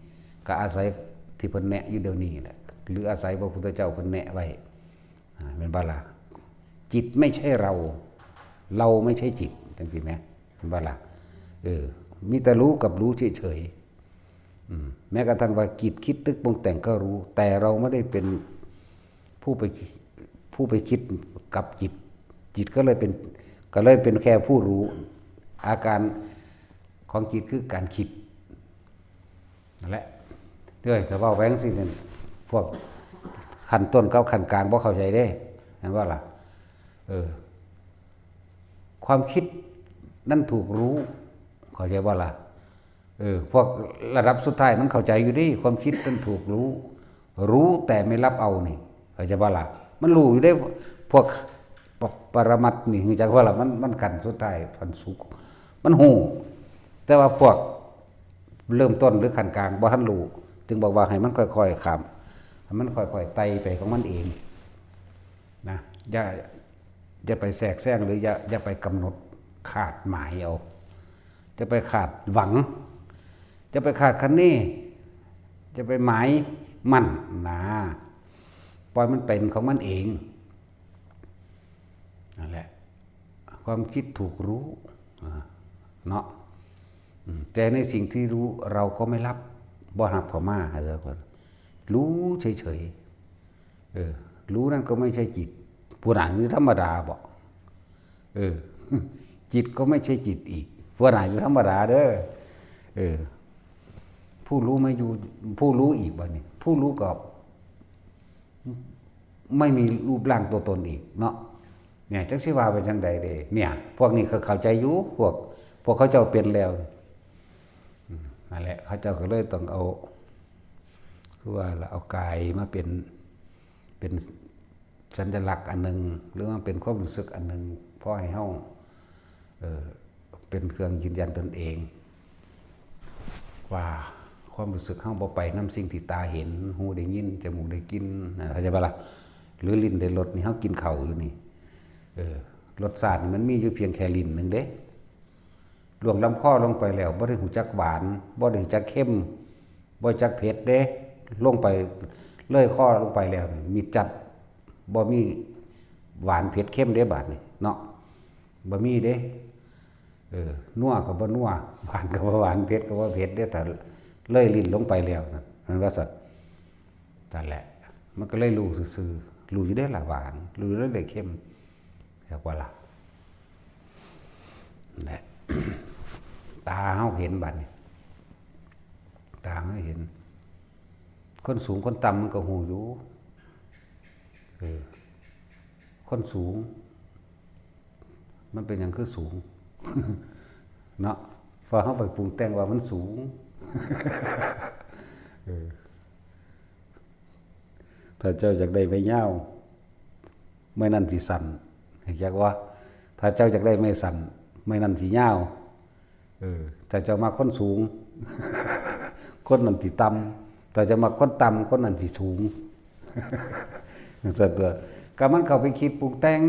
ก็อาศัยที่เพิ่นแนะอยู่เดี๋ยวนี้แหละ หรืออาศัยพระพุทธเจ้าเพิ่นแนะไว้ อ่า แม่นบ่ล่ะ? จิตไม่ใช่เรา เราไม่ใช่จิต จั่งซี้แหม แม่นบ่ล่ะ? เออ มีแต่รู้กับรู้เฉยๆ อืม แม้กระทั่งว่าจิตคิดนึกปรุงแต่งก็รู้ แต่เราไม่ได้เป็นผู้ไป ผู้ไปคิดกับจิต จิตก็เลยเป็น ก็เลยเป็นแค่ผู้รู้ อาการของจิตคือการคิด นั่นแหละ เด้อ ถ้าเว้าไปจั่งซี้นั่น พวกขั้นต้นกับขั้นกลางบ่เข้าใจเด้ ห็นบ่ล่ะ เออ ความคิดนั่นถูกรู้ เข้าใจบ่ล่ะ เออ พวกระดับสุดท้ายมันเข้าใจอยู่เด้ ความคิดนั่นถูกรู้ รู้แต่ไม่รับเอานี่ เข้าใจบ่ล่ะ มันรู้อยู่เด้ พวกป ปรมัตถ์นี่ รู้จักบ่ล่ะ มัน มันขั้นสุดท้าย ขั้นสูง มันรู้ แต่ว่าพวกเริ่มต้นหรือขั้นกลางบ่ทันรู้ จึงบอกว่าให้มันค่อยๆข้าม ให้มันค่อยๆไต่ไปของมันเอง นะ อย่า อย่าไปแทรกแซง หรืออย่า อย่าไปกำหนดคาดหมายเอา อย่าไปคาดหวัง อย่าไปคาดคะเน อย่าไปหมายมั่นนะ ปล่อยมันเป็นของมันเอง นั่นแหละ ความคิดถูกรู้ อ่า เนาะ อืม แต่ในสิ่งที่รู้เราก็ไม่รับ บ่รับเข้ามา เออ รู้เฉยๆ เออ รู้นั่นก็ไม่ใช่จิต ผู้นั้นอยู่ธรรมดาบ่ เออ จิตก็ไม่ใช่จิตอีก ผู้นั้นอยู่ธรรมดาเด้อ เออ ผู้รู้ไม่อยู่ ผู้รู้อีกบัดนี้ ผู้รู้ก็ ไม่มีรูปร่างตัวตนอีกเนาะ เนี่ย จักสิว่าไปจังใดเด้ เนี่ย พวกนี้เขาเข้าใจอยู่ พวก พวกเขาเจ้าเป็นแล้ว อืม นั่นแหละ เขาเจ้าก็เลยต้องเอา คือว่าล่ะ เอากายมาเป็น เป็นสัญลักษณ์อันหนึ่ง หรือว่าเป็นความรู้สึกอันหนึ่ง พอให้เฮา เอ่อ เป็นเครื่องยืนยันตนเอง ว่าความรู้สึกเฮาบ่ไปนำสิ่งที่ตาเห็น หูได้ยิน จมูกได้กลิ่น นะ เข้าใจบ่ล่ะ หรือลิ้นได้รสนี่ เฮากินข้าวอยู่นี่ เออ รสชาตินี่มันมีอยู่เพียงแค่ลิ้นหนึ่งเด้ ล่วงลำคอลงไปแล้ว บ่ได้รู้จักหวาน บ่ได้รู้จักเค็ม บ่จักเผ็ดเด้ ลงไปเลยคอลงไปแล้ว มีจัด บ่มีหวานเผ็ดเค็มเด้ บาดนี้เนาะ บ่มีเด้ เออ นัวก็บ่นัว หวานก็บ่หวาน เผ็ดก็บ่เผ็ดเด้ ถ้าเลยลิ้นลงไปแล้วนะ มันว่าซั่น นั่นแหละ มันก็เลยรู้ซื่อๆ รู้อยู่เด้ล่ะหวาน รู้อยู่เด้เค็ม จักว่าล่ะ นั่นแหละ ตาเฮาเห็นบัดนี้ ตาเฮาเห็น คนสูงคนต่ำมันก็ฮู้อยู่ เออ คนสูง มันเป็นหยังคือสูง เนาะ เพราะเฮาไปปรุงแต่งว่ามันสูง เออ ถ้าเจ้าอยากได้ไม้ยาว ไม้นั่นสิสั้น จักว่า ถ้าเจ้าอยากได้ไม้สั้น ไม้นั่นสิยาว เออ ถ้าเจ้ามักคนสูง คนนั้นสิต่ำ ถ้าเจ้ามักคนต่ำ คนนั้นสิสูง จั่งซั่นตั๊ว ก็มันเข้าไปคิดปรุงแต่ง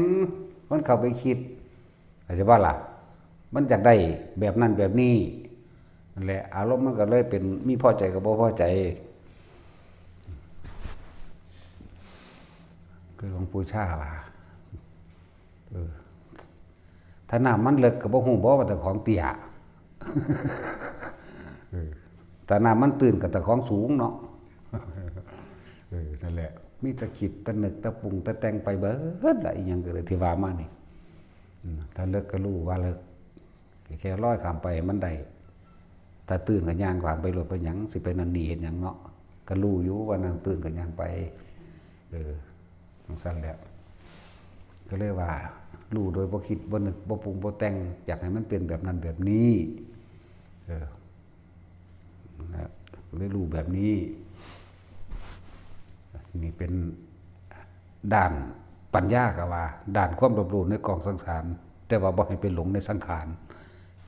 มันเข้าไปคิด เข้าใจบ่ล่ะ มันอยากได้แบบนั้นแบบนี้ นั่นแหละ อารมณ์มันก็เลยเป็น มีพอใจกับบ่พอใจ คือหลวงปู่ชาว่า เออ ถ้าน้ำมันเลิกก็บ่ฮู้บ่ว่าเจ้าของเตี้ย เออ ถ้าน้ำมันตื้นก็เจ้าของสูงเนาะ เออ นั่นแหละ มีแต่คิดแต่นึกแต่ปรุงแต่แต่งไปเบิดละ อีหยังก็เลยที่ว่ามานี่ อืม ถ้าเลิกก็รู้ว่าเลิก แค่ลอยข้ามไปให้มันได้ ถ้าตื้นก็ย่างข้ามไปโลด ไปหยัง สิไปนั่นนี่เฮ็ดหยังเนาะ ก็รู้อยู่ว่าน้ำตื้นก็ย่างไป เออ จั่งซั่นแหละ ก็เลยว่า รู้โดยบ่คิดบ่นึกบ่ปรุงบ่แต่ง อยากให้มันเป็นแบบนั้นแบบนี้ เออ นะ เลยรู้แบบนี้ นี่เป็นด้านปัญญาก็ว่า ด้านความรอบรู้ในกองสังสาร แต่ว่าบ่ให้ไปหลงในสังขาร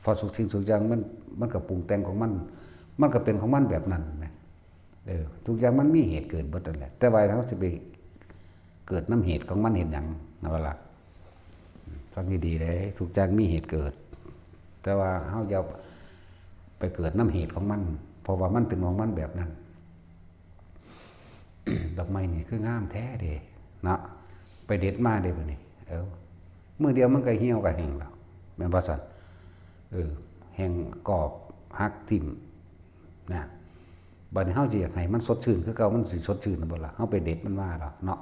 เพราะทุกสิ่งทุกอย่างมัน มันก็ปรุงแต่งของมัน มันก็เป็นของมันแบบนั้นแหม เออ ทุกอย่างมันมีเหตุเกิดเบิดนั่นแหละ แต่ว่าเฮาสิไปเกิดนำเหตุของมันเฮ็ดหยัง นั่นว่าล่ะ ฟังดีๆเด้ ทุกอย่างมีเหตุเกิด แต่ว่าเฮาอย่าไปเกิดนำเหตุของมัน เพราะว่ามันเป็นของมันแบบนั้น ดอกไม้นี่คืองามแท้เด้ เนาะ ไปเด็ดมาเด้บัดนี้ เอ้า มื้อเดียวมันก็เหี่ยวก็แห้งแล้ว แม่นบ่ซั่น เออ แห้งกรอบ หักทิ่ม นะ บัดนี้เฮาสิอยากให้มันสดชื่นคือเก่า มันสิสดชื่นบ่ล่ะ เฮาไปเด็ดมันมาดอกเนาะ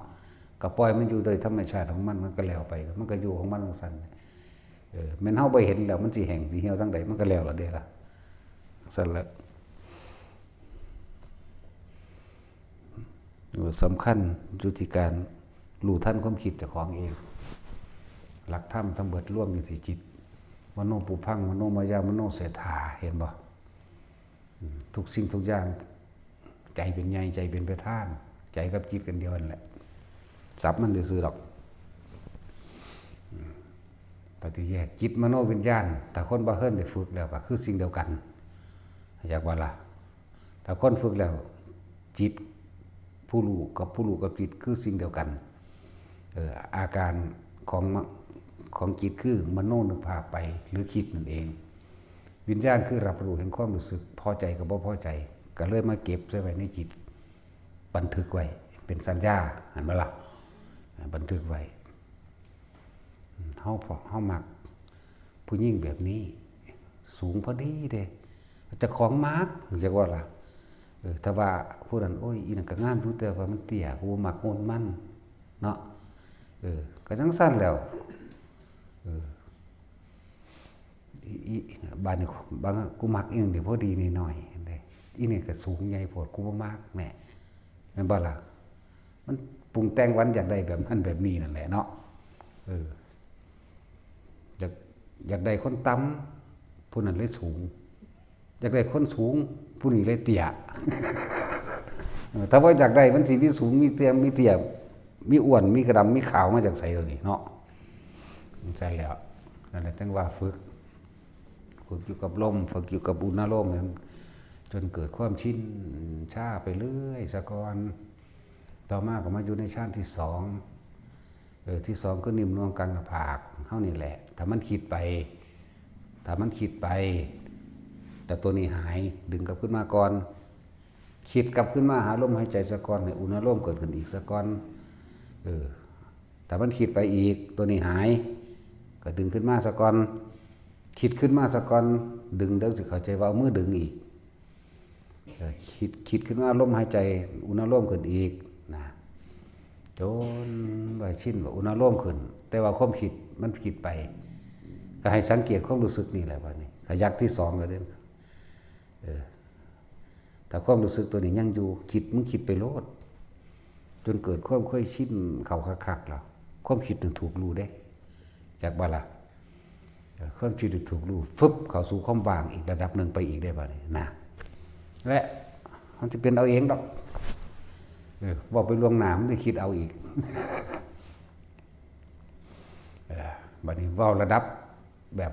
ก็ปล่อยมันอยู่โดยธรรมชาติของมัน มันก็แล้วไป มันก็อยู่ของมันจั่งซั่น เออ แม่นเฮาบ่เห็นแล้ว มันสิแห้งสิเหี่ยวจั่งใด มันก็แล้วล่ะเด้ล่ะ ซั่นละ เออ สำคัญอยู่ที่การ รู้ทันความคิดเจ้าของเอง หลักธรรมทั้งเบิดรวมอยู่ที่จิต มโนปุพพัง มโนมายา มโนเศรษฐา เห็นบ่ อืม ทุกสิ่งทุกอย่าง ใจเป็นใหญ่ ใจเป็นประธาน ใจกับจิตกันเดียวนั่นแหละ สับมันซื่อๆดอก อืม ปฏิแยกจิตมโนวิญญาณ ถ้าคนบ่เฮิ่นได้ฝึกแล้วก็คือสิ่งเดียวกัน อยากว่าล่ะ ถ้าคนฝึกแล้ว จิตผู้รู้กับผู้รู้กับจิตคือสิ่งเดียวกัน เอ่อ อาการของมะ ของจิตคือมโนนึกภาพไปหรือคิดนั่นเอง วิญญาณคือรับรู้แห่งความรู้สึก พอใจกับบ่พอใจ ก็เลยมาเก็บใส่ไว้ในจิต บันทึกไว้ เป็นสัญญา หันมาละ บันทึกไว้ อืม เฮาพอ เฮามักผู้หญิงแบบนี้ สูงพอดีเด้ เจ้าของมัก อยากว่าล่ะ เออ ถ้าว่าผู้นั้น โอ้ย อีนั่นก็งามอยู่ แต่ว่ามันเตี้ย กูบ่มักโหนมัน เนาะ เออ ก็จั่งซั่นแหล้ว เออ อี อี บาดนี้ บาง กูมักอีหยังนี่พอดีน้อยๆเด้ อีนี่ก็สูงใหญ่โพด กูบ่มัก แหม แม่นบ่ล่ะ มันปรุงแต่งวันอยากได้แบบนั้นแบบนี้นั่นแหละเนาะ เออ อยาก อยากได้คนต่ำ ผู้นั้นเลยสูง อยากได้คนสูง ผู้นี้เลยเตี้ย เออ ถ้าว่าอยากได้มันสิมีสูง มีเตี้ย มีเตี้ย มีอ้วน มีกระดำ มีขาวมาจากไสเดี๋ยวนี้เนาะ จั่งซั่นแหล้ว นั่นแหละจั่งว่าฝึก ฝึกอยู่กับลม ฝึกอยู่กับอุณาโลม จนเกิดความชินชาไปเรื่อยซะก่อน ต่อมาก็มาอยู่ในฌานที่สอง เออ ที่สองคือนิ่มนวลกลางหน้าผากเฮานี่แหละ ถ้ามันคิดไป ถ้ามันคิดไป แต่ตัวนี้หาย ดึงกลับขึ้นมาก่อน คิดกลับขึ้นมาหาลมหายใจซะก่อน ให้อุณาโลมเกิดขึ้นอีกซะก่อน เออ ถ้ามันคิดไปอีก ตัวนี้หาย ก็ดึงขึ้นมาซะก่อน คิดขึ้นมาซะก่อน ดึง เดี๋ยวสิเข้าใจว่าเอามือดึงอีก เออ คิด คิดขึ้นมา ลมหายใจ อุณาโลมขึ้นอีกนะ จนว่าชินว่าอุณาโลมขึ้น แต่ว่าความคิดมันคิดไป ก็ให้สังเกตความรู้สึกนี่แหละ บัดนี้ ขยักที่สองแล้วเด้อ เออ ถ้าความรู้สึกตัวนี้ยังอยู่ คิด มึงคิดไปโลด จนเกิดความเคยชินเข้าคักๆแล้ว ความคิดนั้นถูกรู้เด้ จักบ่ล่ะ เออ ความคิดนั้นถูกรู้ ฟึบ เข้าสู่ความว่างอีกระดับหนึ่งไปอีกได้บัดนี้นะ และมันสิเป็นเอาเองดอก เออ เว้าไปล่วงหน้า มันสิคิดเอาอีก เออ บัดนี้เว้าระดับแบบ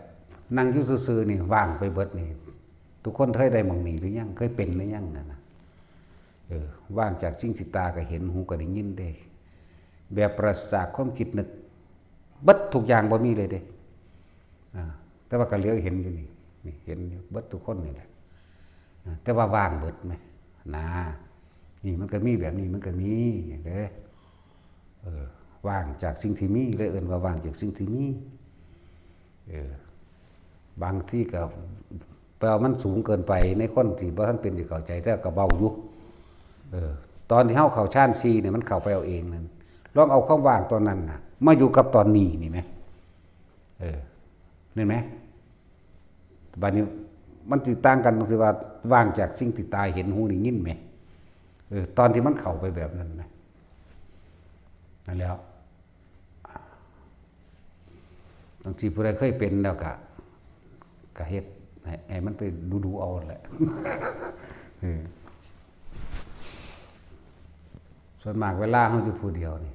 นั่งอยู่ซื่อๆนี่ ว่างไปเบิดนี่ ทุกคนเคยได้หม่องนี้หรือยัง เคยเป็นหรือยังนั่นน่ะ เออ ว่างจากสิ่งที่ตาก็เห็น หูก็ได้ยินเด้ แบบปราศจากความคิดนึก เบิดทุกอย่างบ่มีเลยเด้ อ่า แต่ว่าก็เหลียวเห็นอยู่นี่ นี่เห็นอยู่เบิดทุกคนนี่แหละ อ่า แต่ว่าว่างเบิดไหม นะ นี่มันก็มีแบบนี้ มันก็มีเด้ เออ ว่างจากสิ่งที่มี เลยเอิ้นว่าว่างจากสิ่งที่มี เออ บางทีก็แปลว่ามันสูงเกินไป ในคนที่บ่ทันเป็นสิเข้าใจ แต่ก็เว้าอยู่ เออ ตอนที่เฮาเข้าฌานสี่เนี่ย มันเข้าไปเอาเองนั่น ลองเอาความว่างตอนนั้นน่ะ มาอยู่กับตอนนี้นี่ไหม เออ เห็นไหม บัดนี้มันสิต่างกันตรงที่ว่า ว่างจากสิ่งที่ตาเห็น หูได้ยินไหม เออ ตอนที่มันเข้าไปแบบนั้นไหม นั่นแหล้ว บางทีผู้ใดเคยเป็นแล้วก็ ก็เฮ็ดให้ ให้มันไปดูๆเอาแหละ เออ ส่วนมากเวลาเฮาอยู่ผู้เดียวนี่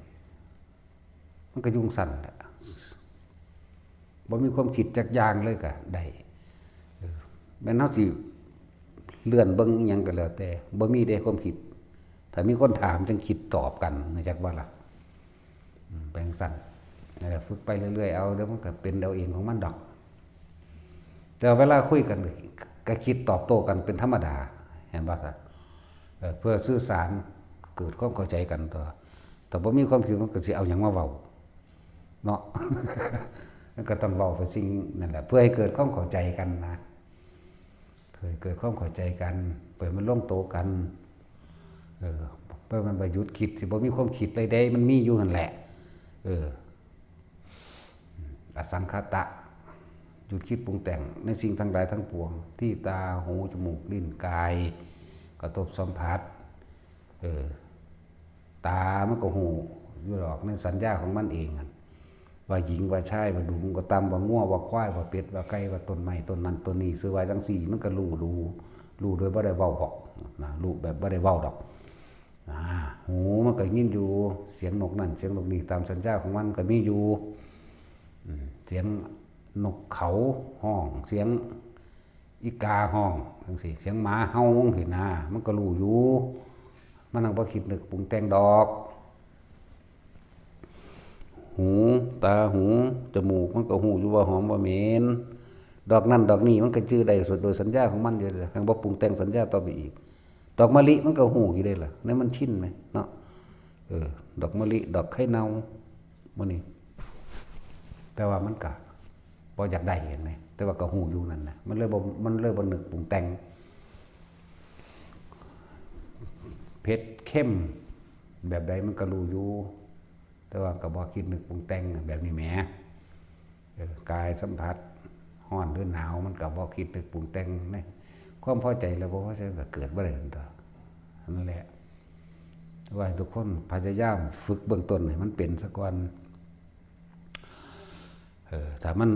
มันก็อยู่จั่งซั้นแหละ บ่มีความคิดจักอย่างเลยก็ได้ เออ แม่นเฮาสิเลื่อนเบิ่งอิหยังก็แล้วแต่ บ่มีเด้ความคิด ถ้ามีคนถามจั่งคิดตอบกัน รู้จักบ่ล่ะ อืม เป็นจั่งซั้น นั่นแหละ ฝึกไปเรื่อยๆเอา เดี๋ยวมันก็เป็นเอาเองของมันดอก แต่เวลาคุยกันก็คิดตอบโต้กันเป็นธรรมดา เห็นบ่ล่ะ เออ เพื่อสื่อสาร เกิดความเข้าใจกันตัว ถ้าบ่มีความคิดมันก็สิเอาหยังมาเว้า เนาะ มันก็ต้องเว้าไปสิ่งนั่นแหละ เพื่อให้เกิดความเข้าใจกันนะ เพื่อให้เกิดความเข้าใจกัน เพื่อให้มันลงโตกัน เออ เพื่อมันบ่หยุดคิด สิบ่มีความคิดเลยเด้ มันมีอยู่หั่นแหละ เออ อสังขตะ หยุดคิดปรุงแต่งในสิ่งทั้งหลายทั้งปวง ที่ตา หู จมูก ลิ้น กาย กระทบสัมผัส เออ ตามันก็ฮู้ อยู่ดอกในสัญญาของมันเองหั่น ว่าหญิงว่าชาย ว่าดุมว่าต่ำ ว่างัวว่าควาย ว่าเป็ดว่าไก่ ว่าต้นไม้ต้นนั้นต้นนี้ ซื่อว่าจั่งซี้ มันก็ฮู้อยู่ ฮู้โดยบ่ได้เว้าดอกนะ ฮู้แบบบ่ได้เว้าดอก อ่า หูมันก็ยินอยู่ เสียงนกนั่นเสียงนกนี่ ตามสัญญาของมันก็มีอยู่ อืม เสียงนกเขาฮ้อง เสียงอีกาฮ้องจั่งซี้ เสียงหมาเห่าจั่งซี้นะ มันก็ฮู้อยู่ มันหั้นบ่คิดนึกปรุงแต่งดอก หู ตา หู จมูก มันก็ฮู้อยู่ว่าหอมว่าเหม็น ดอกนั่นดอกนี้มันก็จื่อได้โดยสัญญาของมันอยู่แล้ว หั้นบ่ปรุงแต่งสัญญาต่อไปอีก ดอกมะลิมันก็ฮู้อยู่เด้ล่ะ ในมันชินไหมเนาะ เออ ดอกมะลิ ดอกไข่เน่า มื้อนี้ แต่ว่ามันก็บ่อยากได้หั้นแหม แต่ว่าก็ฮู้อยู่นั่นนะ มันเลยบ่ มันเลยบ่นึกปรุงแต่ง เผ็ดเค็มแบบใดมันก็ฮู้อยู่ แต่ว่าก็บ่คิดนึกปรุงแต่งแบบนี้แหม เออ กายสัมผัส ร้อนหรือหนาว มันก็บ่คิดนึกปรุงแต่งนะ ความพอใจและบ่พอใจมันก็เกิดบ่ได้หั่นตั๊ว นั่นแหละ ว่าให้ทุกคนพยายามฝึกเบื้องต้นให้มันเป็นซะก่อน เออ ถ้ามัน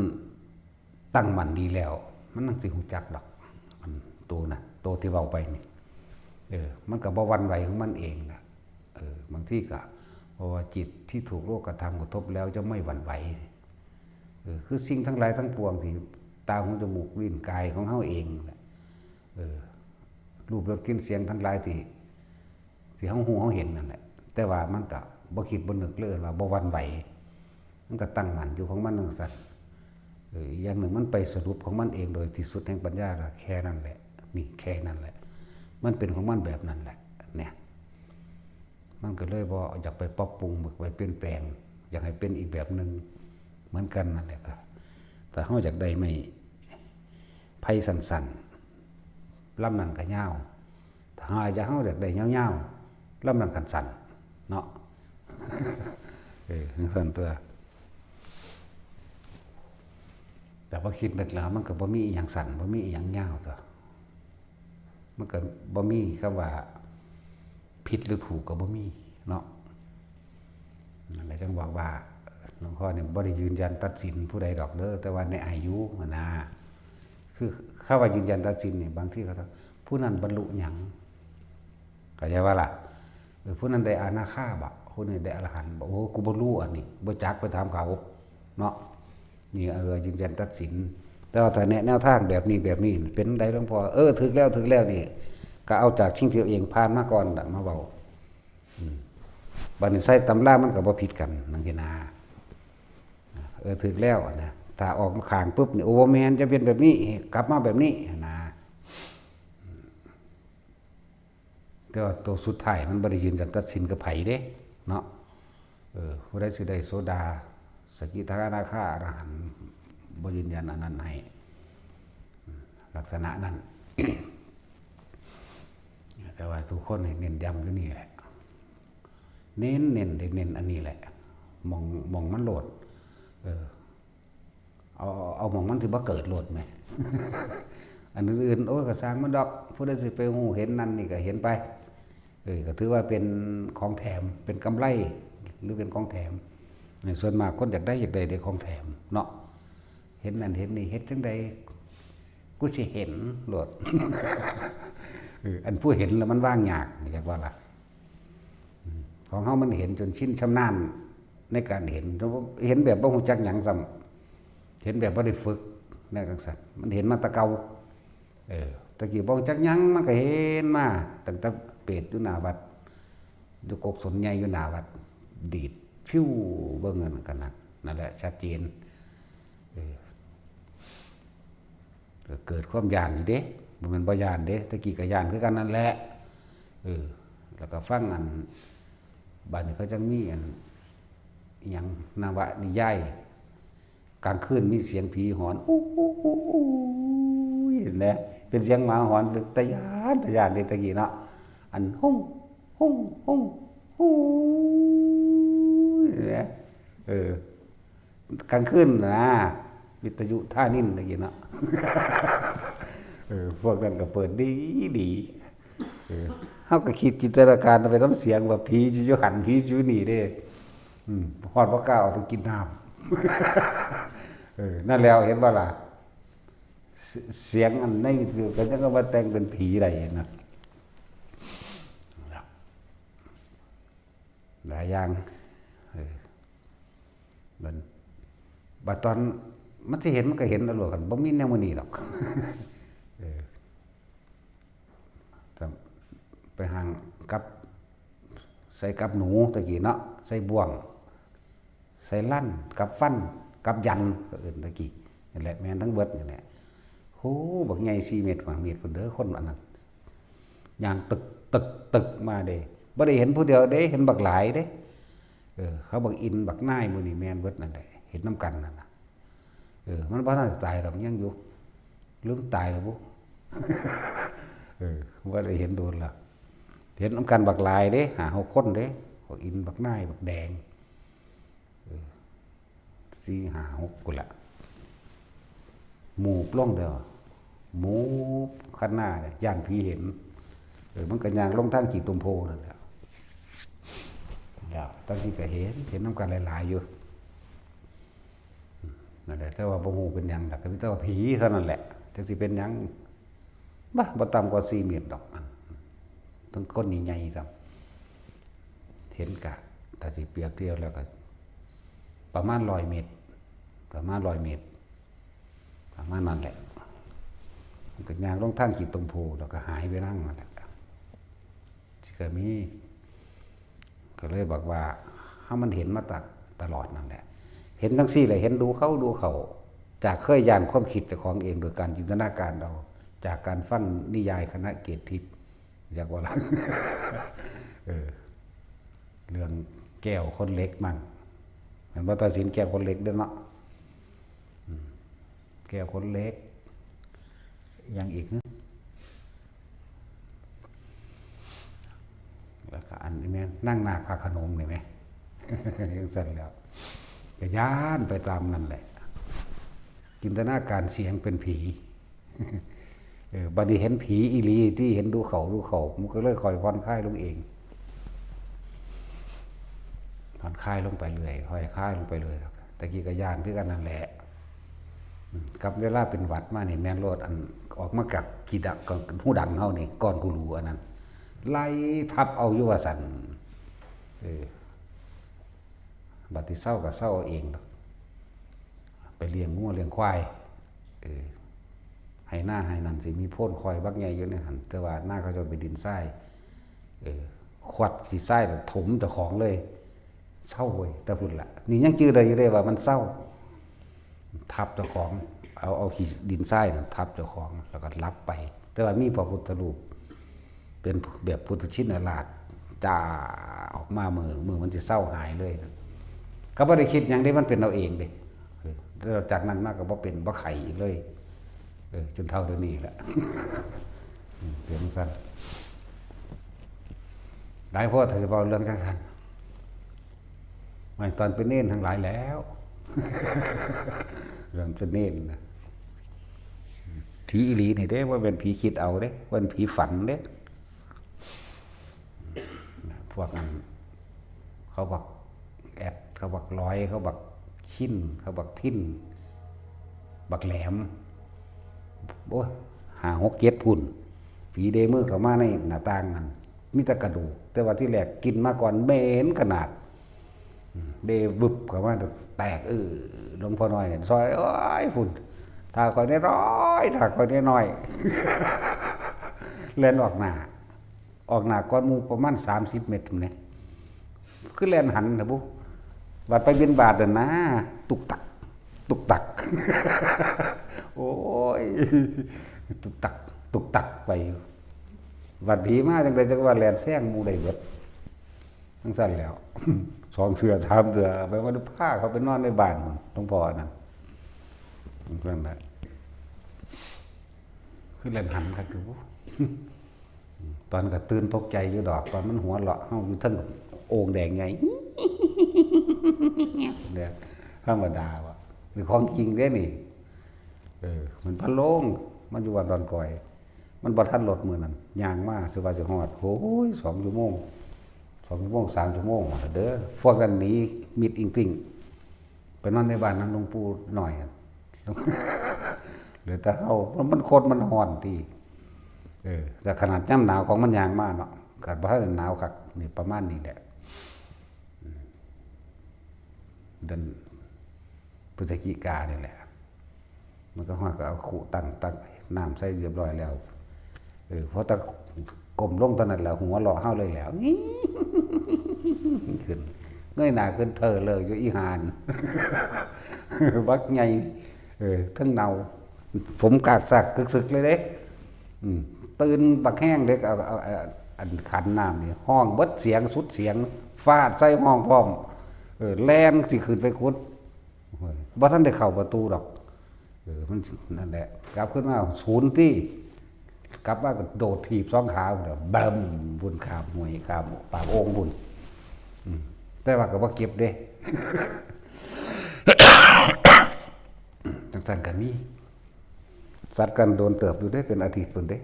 ตั้งมั่นดีแล้ว มันจั่งสิฮู้จักดอก อันโตน่ะ โตที่เว้าไปนี่ เออ มันก็บ่หวั่นไหวของมันเองน่ะ เออ บางทีก็ เพราะว่าจิตที่ถูกโลกธรรมกระทบแล้วจะไม่หวั่นไหว เออ คือสิ่งทั้งหลายทั้งปวงที่ตา หู จมูก ลิ้น กายของเฮาเองแหละ เออ รูป รส กลิ่น เสียงทั้งหลายที่ ที่เฮาฮู้เฮาเห็นนั่นแหละ แต่ว่ามันก็บ่คิดบ่นึกเลยว่าบ่หวั่นไหว มันก็ตั้งมั่นอยู่ของมันจั่งซั้น เออ อีกอย่างหนึ่งมันไปสรุปของมันเองโดยที่สุดแห่งปัญญาแล้ว แค่นั้นแหละ นี่แค่นั้นแหละ มันเป็นของมันแบบนั้นแหละ เนี่ย มันก็เลยบ่อยากไปปรับปรุง บ่ไปเปลี่ยนแปลง อยากให้เป็นอีกแบบหนึ่งเหมือนกันนั่นแหละครับ ถ้าเฮาอยากได้ไม้ไผ่สั้นๆ ลำนั้นก็ยาว ถ้าหากเฮาอยากได้ยาวๆ ลำนั้นคันสั้นเนาะ เออ จั่งซั้นตั๊ว แต่พอคิดนึกแล้วมันก็บ่มีอีหยังสั้น บ่มีอีหยังยาวตั๊ว มันก็บ่มีคำว่าผิดหรือถูกก็บ่มีเนาะ นั่นแหละจั่งบอกว่าหลวงพ่อเนี่ยบ่ได้ยืนยันตัดสินผู้ใดดอกเด้อ แต่ว่าแนะให้อยู่หั้นนะ คือคำว่ายืนยันตัดสินนี่ บางทีเขาถาม ผู้นั้นบรรลุหยัง เข้าใจบ่ล่ะ เออ ผู้นั้นได้อนาคาบ่ ผู้นี้ได้อรหันต์บ่ โอ้ กูบ่ฮู้อันนี้ บ่จัก ไปถามเขาเนาะ นี่เรียกว่ายืนยันตัดสิน แต่ว่าถ้าแนะแนวทางแบบนี้ แบบนี้ เป็นจั่งใดหลวงพ่อ เออ ถูกแล้ว ถูกแล้วนี่ ก็เอาจากสิ่งที่ตัวเองผ่านมาก่อนน่ะมาเว้า อืม บัดนี้ใส่ตำรามันก็บ่ผิดกันจั่งซี้นะ เออ ถูกแล้วนะ ถ้าออกมาข้างปุ๊บนี่ โอ้ บ่แม่น จะเป็นแบบนี้ กลับมาแบบนี้นะ แต่ว่าตัวสุดท้ายมันบ่ได้ยืนยันตัดสินกับไผเด้เนาะ เออ ผู้ใดสิได้โสดา สกิทาคานาคาอรหันต์ บ่ยืนยันอันนั้นให้ อืม ลักษณะนั้น แต่ว่าทุกคนให้เน้นย้ำอยู่นี่แหละ เน้น เน้น ได้เน้นอันนี้แหละ หม่อง หม่องมันโลด เออ เอา เอาหม่องมันสิบ่เกิดโลดแหม อันอื่นๆ โอ้ย ก็ซ่างมันดอก ผู้ใดสิไปฮู้เห็นนั่นนี่ก็เห็นไป เออ ก็ถือว่าเป็นของแถม เป็นกำไร หรือเป็นของแถม ส่วนมากคนอยากได้ อยากได้ได้ของแถมเนาะ เห็นนั่นเห็นนี่ เฮ็ดจั่งใด กูสิเห็นโลด เออ อันผู้เห็นแล้วมันวางยาก จักว่าล่ะ อืม ของเฮามันเห็นจนชินชำนาญในการเห็น เห็นแบบบ่ฮู้จักหยังซ้ำ เห็นแบบบ่ได้ฝึก แนวจั่งซั้น มันเห็นมาแต่เก่า เออ แต่กี้บ่ฮู้จักหยัง มันก็เห็นมาตั้งแต่เปรตอยู่หน้าวัด อยู่กกสนใหญ่อยู่หน้าวัด ดีดฟิว เบิ่งนั่นก็นั่น นั่นแหละชัดเจน เออ ก็เกิดความย้านอยู่เด้ บ่แม่นบ่ย้านเด้ แต่กี้ก็ย้านคือกันนั่นแหละ เออ แล้วก็ฟังอัน บัดนี้เขาจั่งมีอัน อิหยัง นวนิยาย กลางคืนมีเสียงผีหอน อู้อู้อู้อู้ เห็นไหม เป็นเสียงหมาหอน เป็นตาย้าน ตาย้านเด้ แต่กี้เนาะ อัน ฮุ้ง ฮุ้ง ฮุ้ง ฮู้ เห็นไหม เออ กลางคืนนะ วิทยุท่านินตะกี้เนาะ เออ พวกนั้นก็เปิดดีดี เออ เฮาก็คิดจินตนาการไปนำเสียงว่าผีอยู่หั่น ผีอยู่นี่เด้ อืมฮอดบ่กล้าออกไปกินน้ำ เออ นั่นแล้วเห็นบ่ล่ะ เส- เสียงอันในวิทยุก็ยังเอามาแต่งเป็นผีได้นะ หลายอย่าง เออ บัด- บัดตอนมันสิเห็นมันก็เห็นเอาโลด คันบ่มีแนวมื้อนี้ดอก เออ แต่ไปห้างกับ ใส่กับหนูตะกี้เนาะ ใส่บ่วง ใส่ลั่น กับฟัน กับยัน ก็เอิ้นตะกี้ นั่นแหละ แม่นทั้งเบิดนั่นแหละ โห บักใหญ่สี่เมตร ห้าเมตรพุ้นเด้อ คนอันนั้น ย่างตึกตึกตึกมาเด้ บ่ได้เห็นผู้เดียวเด้ เห็นบักหลายเด้ เออ เขาบักอินบักนายหมู่นี่แม่นเบิดนั่นแหละ เห็นนำกันนั่นน่ะ เออ มันบ่ทันตายดอก ยังอยู่ หรือมันตายแล้วบุ เออ บ่ได้เห็นโดนละ เห็นนำกันบักหลายเด้ ห้าหกคนเด้ บักอินบักนายบักแดง เออ สี่ห้าหกพุ้นละ หมู่ปล้องเดียว หมู่คันหน้าเนี่ย ย่านผีเห็น เออ มันก็ย่างลงทางขี้ตมโพนั่นแหละ แล้วตั้งที่ก็เห็น เห็นนำกันหลายๆอยู่ นั่นแหละ แต่ว่าบ่ฮู้เป็นหยังดอก ก็มีแต่ว่าผีเท่านั้นแหละ จักสิเป็นหยัง บ่ บ่ต่ำกว่าสี่เมตรดอก อัน ทั้งคนนี่ใหญ่ซ้ำ เห็นกะ ถ้าสิเปรียบเทียบแล้วก็ ประมาณร้อยเมตร ประมาณร้อยเมตร ประมาณนั้นแหละ มันก็ย่างลงทางขี้ตมโพ แล้วก็หายไปนั่งนั่นแหละ สิก็มี ก็เลยบอกว่า ถ้ามันเห็นมาตัดตลอดนั่นแหละ เห็นจังซี่แหละ เห็นดูเขาดูเขา จากเคยย่านความคิดเจ้าของเอง โดยการจินตนาการเอา จากการฟังนิยายคณะเกตทิพย์ อยากว่าล่ะ เออ เรื่องแก้วขนเหล็กมั่ง แม่นบ่ ตาสินแก้วขนเหล็กเด้อเนาะ อืม แก้วขนเหล็ก ยังอีก แล้วก็อันนี้แม่นนางนาคพระโขนงนี่แม่น จังซั่นแล้ว ก็ย้านไปตามนั่นแหละ จินตนาการเสียงเป็นผี เออ บัดนี้เห็นผีอีหลีที่เห็นดูเขาดูเขา มันก็เลยค่อยผ่อนคลายลงเอง ผ่อนคลายลงไปเรื่อย ค่อยคลายลงไปเรื่อย ตะกี้ก็ย้านคือกันนั่นแหละ อืม กับเวลาเป็นหวัดมานี่แม่นโลด อันออกมากับขี้ดัง กับหูดังเฮานี่ ก้อนกูรูอันนั้น ไล่ทับเอาอยู่ว่าซั่น เออ บัดที่เซาก็เซาเอาเองดอก ไปเลี้ยงงัวเลี้ยงควาย เออ ไฮ่นาไฮ่นั่นสิมีโพนควายบักใหญ่อยู่ในหั่น แต่ว่านาเขาเจ้าเป็นดินทราย เออ ขวัดขี้ทรายแล้วถมเจ้าของเลย เซาเว้ย แต่พุ้นละ นี่ยังจื่อได้อยู่เด้ว่ามันเซา ทับเจ้าของ เอา เอาขี้ดินทรายนั่นทับเจ้าของ แล้วก็หลับไป แต่ว่ามีพระพุทธรูป เป็นแบบพุทธชินราช จ่าออกมามื้อ มื้อมันสิเซาหายเลย ก็บ่ได้คิดหยังเด้ มันเป็นเอาเองเด้ เออ แล้วจากนั้นมาก็บ่เป็น บ่ไข้อีกเลย เออ จนเฒ่าเดี๋ยวนี้แหละ อืม เป็นจั่งซั่น หลายโพดถ้าสิเว้าเรื่องจั่งซั่น ไม่ ตอนเป็นเณรทั้งหลายแล้ว เรื่องเป็นเณรนะ ผีอีหลีนี่เด้ บ่แม่นผีคิดเอาเด้ บ่แม่นผีฝันเด้ พวกอัน เขาบักแอด เขาบักลอย เขาบักชิน เขาบักทิน บักแหลม โอ้ย ห้าหกเจ็ดพุ้น ผีเดมือเข้ามาในหน้าต่างนั่น มีแต่กระดูก แต่ว่าที่แรกกินมาก่อนเหม็นขนาด อืม เดวึบเข้ามาแตก เออ หลวงพ่อน้อยเนี่ย ซอย โอ้ย พุ้น ถ้าข้อยน้อยๆ ถ้าข้อยน้อยๆ แล่นออกหน้า ออกหน้าก่อนหมู่ประมาณสามสิบเมตรเนี่ย คือแล่นหันนะบุ บัดไปบิณฑบาตนั่นนะ ตุกตัก ตุกตัก โอ้ย ตุกตัก ตุกตักไปอยู่ บัดผีมาจั่งใดจั่งว่าแล่นแซงหมู่ได้เบิด จั่งซั่นแล้ว สองเทื่อสามเทื่อ ไปว่าพาเขาไปนอนในบ้านหลวงพ่อนั่น จั่งซั่นแหละ คือแล่นหันคักอยู่ ตอนก็ตื่นตกใจอยู่ดอก ตอนมันหัวเราะเฮาอยู่เทิงโอ่งแดงใหญ่ เนี่ย ธรรมดาว่ะ นี่ของจริงเด้นี่ เออ มันพะโลง มันอยู่วัดดอนกอย มันบ่ทันรถมื้อนั้น ย่างมา สิว่าสิฮอด โอ้ย สองชั่วโมง ส สองชั่วโมง สามชั่วโมง เด้อ พวกนั้นหนีมิดอิงติ่ง ไปนอนในบ้านนั้นหลวงปู่หน่อย เหลือแต่เฮา มัน มันโคตรมันฮ้อนติ เออ แต่ขนาดยามหนาวของมันย่างมาเนาะ ก็บ่ทันได้หนาวคัก นี่ประมาณนี้แหละ อืม เดือนพฤศจิกานี่แหละ มันก็ฮอดก็เอาคุตั้ง ตักน้ำใส่เรียบร้อยแล้ว เออ พอตะก้มลงเท่านั้นแหละ หัวเราะเฮาเลยแหล้ว ขึ้น เงยหน้าขึ้นเธอเลยอยู่อีห่าน บักใหญ่ เออ ทั้งเนา ผมกากซากกึกสึกเลยเด้ อืม ตื่นบักแห้งเด้ เอา เอา เอา อันขันน้ำนี่ ฮ้องเบิดเสียงสุดเสียง ฟาดใส่ห้องพร้อม เออ แล่นสิขึ้นไปขุด โอ้ย บ่ทันได้เข้าประตูดอก เออ มันนั่นแหละ กลับขึ้นมาศูนย์ตี้ กลับมาก็โดดถีบสองขาพุ้นน่ะ บึ้ม พุ้นข้ามห้วย ข้ามปากโอ่งพุ้น อืม แต่ว่าก็บ่เจ็บเด้ จังซั่นก็มี สัตว์กันโดนเติบอยู่เด้ เป็นอาทิตย์พุ้นเด้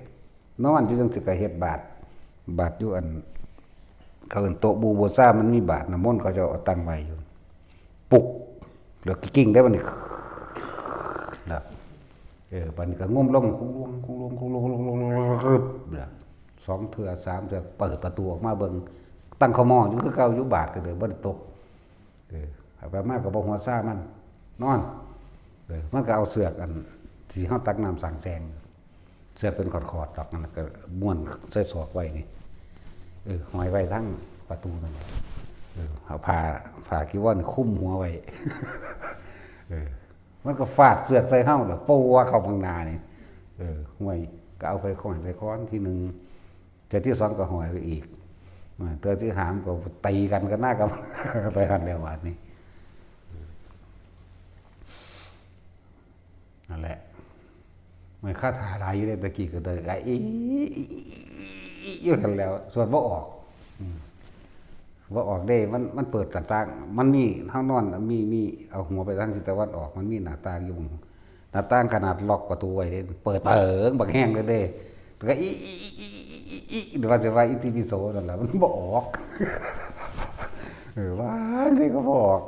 นอนอยู่จังซี่ก็เฮ็ดบาตร บาตรอยู่อัน เขาเอิ้นโต๊ะหมู่บูชา มันมีบาตรน้ำมนต์ เขาเจ้าเอาตั้งไว้อยู่ ปุก แล้วก็กิ้งได้บัดนี้ แล้ว เออ บัดนี้ก็งมลง คุงลง คุงลง คุงลง คุงลง คุงลง คุงลง แล้ว สองเทื่อ สามเทื่อ เปิดประตูออกมาเบิ่ง ตั้งขะหม้ออยู่คือเก่า อยู่บาตรก็เลยบ่ได้ตก เออ เอาไปมาก็บ่หัวซ่ามัน นอน เออ มันก็เอาเสือกอัน ที่เฮาตักน้ำสางแสง เสือกเป็นขอดๆดอก นั่นน่ะก็ม้วนใส่ศอกไว้นี่ เออ ห้อยไว้ทั้งประตูนั่นแหละ เออ เอาผ้า ผ้ากีวรคลุมหัวไว้ เออ มันก็ฟาดเสือกใส่เฮาแล้ว ปูว่าเข้าข้างหน้านี่ เออ ห้วย ก็เอาไปค้อน ไปค้อนทีหนึ่ง เทื่อที่สองก็ห้อยไปอีก เทื่อที่สามก็ตีกันก็น่ากับ ไปหันแล้วบาดนี้ นั่นแหละ มันคาถาหลายอยู่เด้ ตะกี้ก็เลยก็อี อี อี อี อี อยู่หั้นแหล้ว สวดบ่ออก อืม บ่ออกเด้ มัน มันเปิดหน้าต่าง มันมี เฮานอน มี มี เอาหัวไปทางทิศตะวันออก มันมีหน้าต่างอยู่ หน้าต่างขนาดล็อกประตูไว้เด้ เปิดเปิงบักแฮงเลยเด้ แล้วก็อี อี อี อี อี อี อี หรือว่าจะว่าอิติปิโสนั่นแหละ มันบ่ออก เออ ว่าไงก็บ่ออก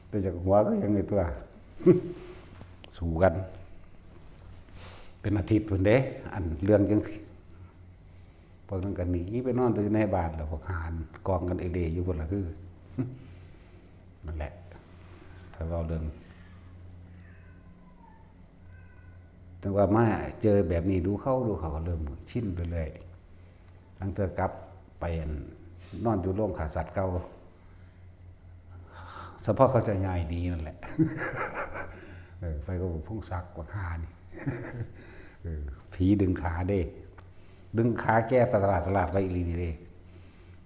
แต่จากหัวก็ยังอยู่ตัว สู้กัน เป็นอาทิตย์พุ้นเด้ อันเรื่องจังซี้ พวกนั้นก็หนีไปนอนอยู่ในบ้านแล้ว พวกหานกองกันเอเลอยู่พุ้นล่ะ คือ นั่นแหละ ถ้าเว้าเรื่อง แต่ว่ามาเจอแบบนี้ดูเข้าดูเข้าก็เริ่มชินไปเรื่อย ตั้งแต่กลับไปอันนอนอยู่โรงฆ่าสัตว์เก่า เฉพาะเขาจะย้ายหนีนั่นแหละ เออ ไปก็พงศักดิ์กว่าข้านี่ เออ ผีดึงขาเด้ ดึงขาแกไปตลาด ตลาดไปอีหลีนี่เด้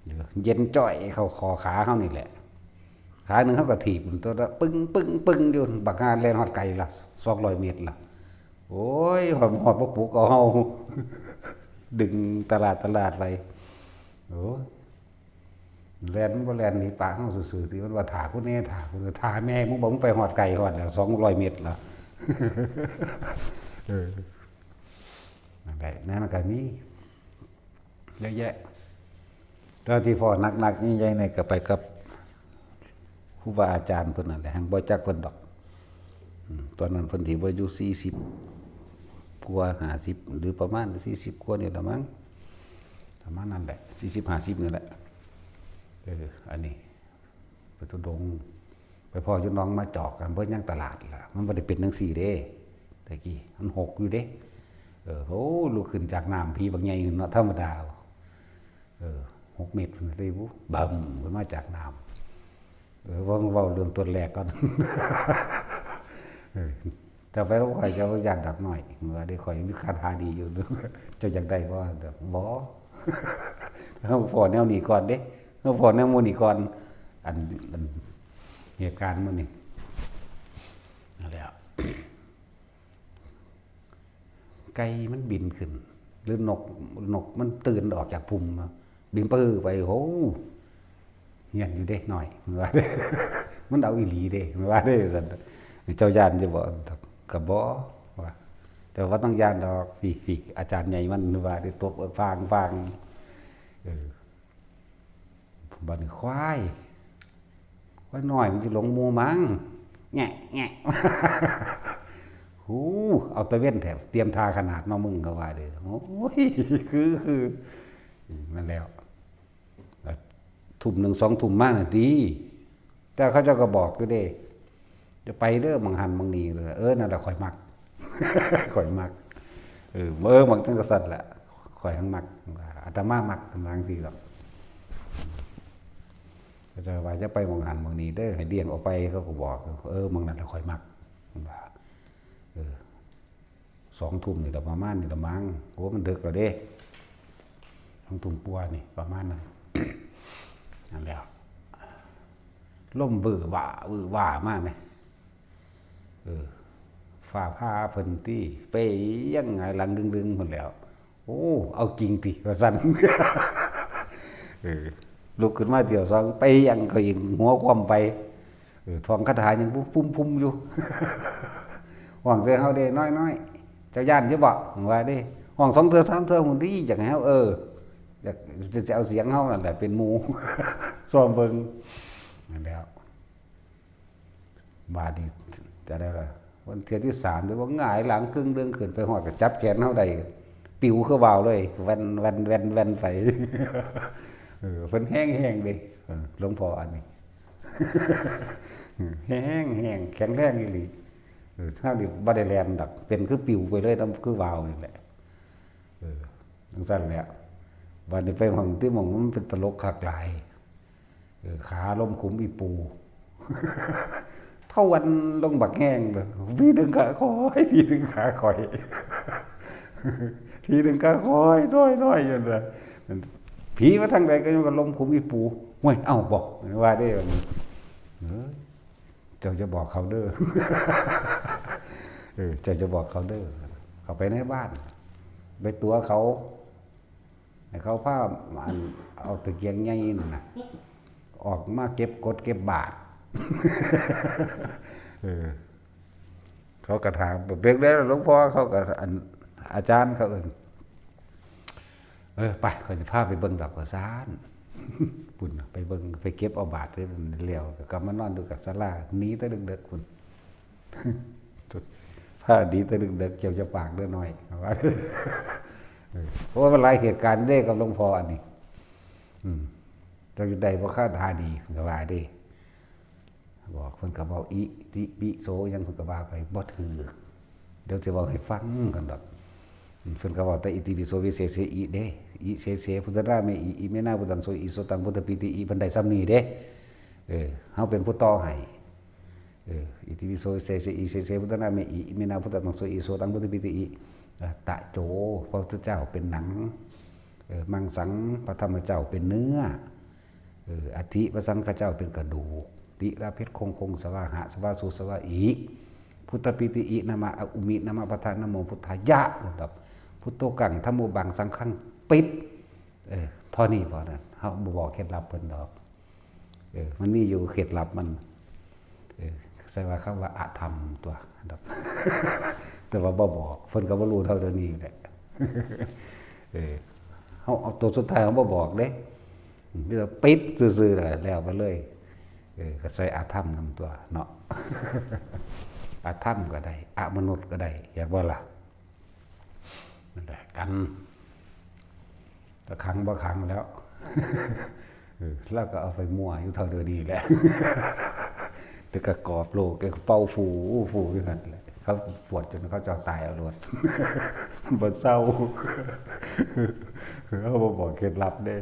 เออ เย็นจ้อยเข้าคอขาเฮานี่แหละ ขาหนึ่งเขาก็ถีบมันตัวละปึ้ง ปึ้ง ปึ้งอยู่ บักฮาแล่นฮอดไกลละ สองร้อยเมตรละ โอ้ย ฮอด ฮอดบ่ปลุกเอาเฮา ดึงตลาด ตลาดไป โอ้ย แล่นมันบ่แล่นหนีปะเฮาซื่อๆ ที่มันว่า "ถ่ากูแน่ ถ่ากูแน่ ถ่าแม่มึงบ่ มึงไปฮอดไกลฮอดแล้ว สองร้อยเมตรละ" เออ นั่นแหละ นั่นก็มี เยอะแยะ แต่ที่พ่อหนักๆ ใหญ่ๆ นี่ก็ไปกับครูบาอาจารย์เพิ่นนั่นแหละ หังบ่จักเพิ่นดอก อืม ตอนนั้นเพิ่นสิบ่อายุสี่สิบกว่า ห้าสิบ หรือประมาณสี่สิบกว่านี่ละมั้ง ประมาณนั้นแหละ สี่สิบ ห้าสิบ นี่แหละ เออ อันนี้ ไปธุดงค์ ไปพ้ออยู่หนองหมาจอกกัน เพิ่นยังตลาดล่ะ มันบ่ได้เป็นจังซี่เด้ แต่กี้มันหกอยู่เด้ เออ โอ้ ลุกขึ้นจากน้ำ ผีบักใหญ่เนาะ ธรรมดา เออ หกเมตรพุ้นเลยบุ บึ้ม ขึ้นมาจากน้ำ เออ เว้า เว้าเรื่องต้นแรกก่อน เออ เจ้าไปแล้วข้อยเจ้าย่านดอกน้อย ว่าได้ข้อยมีคาถาดีอยู่ เจ้าอยากได้บ่ บ่ เฮาพ้อแนวนี้ก่อนเด้ เฮาพ้อแนวหมู่นี้ก่อน อัน อัน เหตุการณ์มื้อนี้ นั่นแหละ ไก่มันบินขึ้น หรือนก นกมันตื่นออกจากพุ่มเนาะ บินปื้อไป โห เฮี้ยนอยู่เด้น้อย มันว่าเด้ มันเอาอีหลีเด้ มันว่าเด้ ซั่น เจ้าย่านอยู่บ่ ก็บ่ ว่า แต่ว่าต้องย่านดอก พี่ พี่ อาจารย์ใหญ่มันว่าเด้ ตบเอิกฟางฟาง เออ บัดนี้ควาย ควายน้อยมันสิหลงหมู่มั้ง แงะแงะ หู เอาตะเวนแท้ เตรียมท่าขนาดเนาะมึง ก็ว่าเด้อ โอ้ย คือ คือ อืม นั่นแล้ว ทุ่มหนึ่ง สองทุ่มมาน่ะดี แต่เขาเจ้าก็บอกอยู่เด้ จะไปเด้อ หม่องหั่นหม่องนี่ เออ นั่นแหละข้อยมัก ข้อยมัก เออ เออ มักจั่งซั่นแหละ ข้อยหั้นมัก อาตมามักกำลังสิหรอก เขาเจ้าว่าจะไปหม่องหั่นหม่องนี่เด้อ ให้เลี่ยงออกไป เขาก็บอก เออ หม่องนั่นแหละข้อยมัก ว่า เออ สองทุ่มนี่ละ ประมาณนี่ละมั้ง โอ้ มันดึกแล้วเด้ สองทุ่มกว่านี่ ประมาณนั้น นั่นแหละ ลมวื้อว้า วื้อว้ามาแหม เออ ฟ้าผ่าเพิ่นติ เปยังหงายหลังดึงๆ พุ้นแหล้ว โอ้ เอาจริงติ ว่าซั่น เออ ลุกขึ้นมาเทื่อสอง เปยังเขาอีก หัวคว่ำไป เออ ท่องคาถาหยังพุ้มๆ อยู่ ฮ้องใส่เฮาเด้ น้อยๆ เจ้าย้านอยู่บ่ ว่าเด้ ฮ้องสองเทื่อสามเทื่อพุ้นติ อยากให้เฮา เออ อยาก จะ จะเอาเสียงเฮานั่นแหละเป็นหมู่ ซ้อมเบิ่ง นั่นแหล้ว บาดนี้จะได้ละ วันเทื่อที่สามเด้ ว่าหงายหลังกึ่งเดิงขึ้นไปฮอดก็จับแขนเฮาได้ ปิวคือว่าวเลย แว่น แว่น แว่น แว่นไป เออ เพิ่นแฮงแฮงเด้ เออ หลวงพ่ออันนี้ แฮงแฮง แข็งแรงอีหลี เออ เฮานี่บ่ได้แล่นดอก เป็นคือปิวไปเลยนำ คือว่าวนี่แหละ เออ จั่งซั่นแหละ บาดนี้ไปหม่องที่หม่องมันเป็นตลกคักหลาย เออ ขาลมขุมอีปู เท่าวันลงบักแฮงเลย ผีดึงขาข้อย ผีดึงขาข้อย ผีดึงขาข้อย น้อยๆ อยู่เลย ผีมาทางใดก็ยังกับลมขุมอีปู ห้วย เอ้า บอก ว่าได้ว่า เออ เจ้าจะบอกเขาเด้อ เออ เจ้าจะบอกเขาเด้อ เขาไปในบ้าน ไปตั๋วเขา ให้เขาพา อัน เอาตะเกียงใหญ่นั่นน่ะ ออกมาเก็บกดเก็บบาตร เออ เขาก็ถาม "เบิ่งได้หลวงพ่อ" เขาก็ อัน อาจารย์เขาเอิ้น "เออ ไป ข้อยสิพาไปเบิ่งดอก" ว่าซั่น พุ้นน่ะ ไปเบิ่ง ไปเก็บเอาบาตรแล้ว ก็กลับมานอนอยู่กับศาลา หนีแต่เด็กๆ พุ้น พาหนีแต่เด็กๆ เจ้าจะปากเด้อน้อย ว่า เออ เพราะว่ามันหลายเหตุการณ์เด้กับหลวงพ่ออันนี้ อืม เจ้าจะได้บ่คาถาดี ก็ว่าเด้ บอกเพิ่นก็เว้าอิติปิโสหยังเพิ่นก็ว่าไปบ่ถืก เดี๋ยวสิเว้าให้ฟังกันดอก เพิ่นก็เว้าแต่อิติปิโสวิเศษเสอิเด้ อิเสเสพุทธนาเมอิ อิเมนาพุทธังโสอิ โสตังพุทธปีติอิ เพิ่นได้ส่ำนี้เด้ เออ เฮาเป็นผู้ต่อให้ เออ อิติปิโสเสเสอิ เสเสพุทธนาเมอิ อิเมนาพุทธังโสอิ โสตังพุทธปีติอิ อ่ะ ตะโจ พระพุทธเจ้าเป็นหนัง เออ มังสัง พระธรรมเจ้าเป็นเนื้อ เออ อธิ พระสังฆเจ้าเป็นกระดูก ติระเพชรคงคงสวาหะ สวาสุสวาอิ พุทธปีติอิ นะมะอุมิ นะมะพัทธะ นะโมพุทธายะ ดอก พุทโธกัง ธัมโมบัง สังฆัง ปิด เออ เท่านี้พอนั้น เฮาบ่บอกเคล็ดลับเพิ่นดอก เออ มันมีอยู่เคล็ดลับมัน เออ ใส่ว่าคำว่าอธรรมตัวดอก แต่ว่าบ่บอก เพิ่นก็บ่รู้เท่าเดี๋ยวนี้แหละ เออ เฮาเอาตัวสุดท้ายเฮาบ่บอกเด้ มีแต่ปิดซื่อๆ แล้ว แล้วไปเลย เออ ก็ใส่อธรรมนำตัวเนาะ อธรรมก็ได้ อมนุษย์ก็ได้ อยากบ่ล่ะ นั่นแหละ กัน ก็ขังบ่ขังแล้ว เออ แล้วก็เอาไปมั่วอยู่เท่าเดี๋ยวนี้แหละ แต่ก็กอบโลก ก็เป่าฟู ฟูอยู่นั่นแหละ เขาปวดจนเขาเจ้าตายเอาโลด บ่เศร้า เฮาบ่บอกเคล็ดลับเด้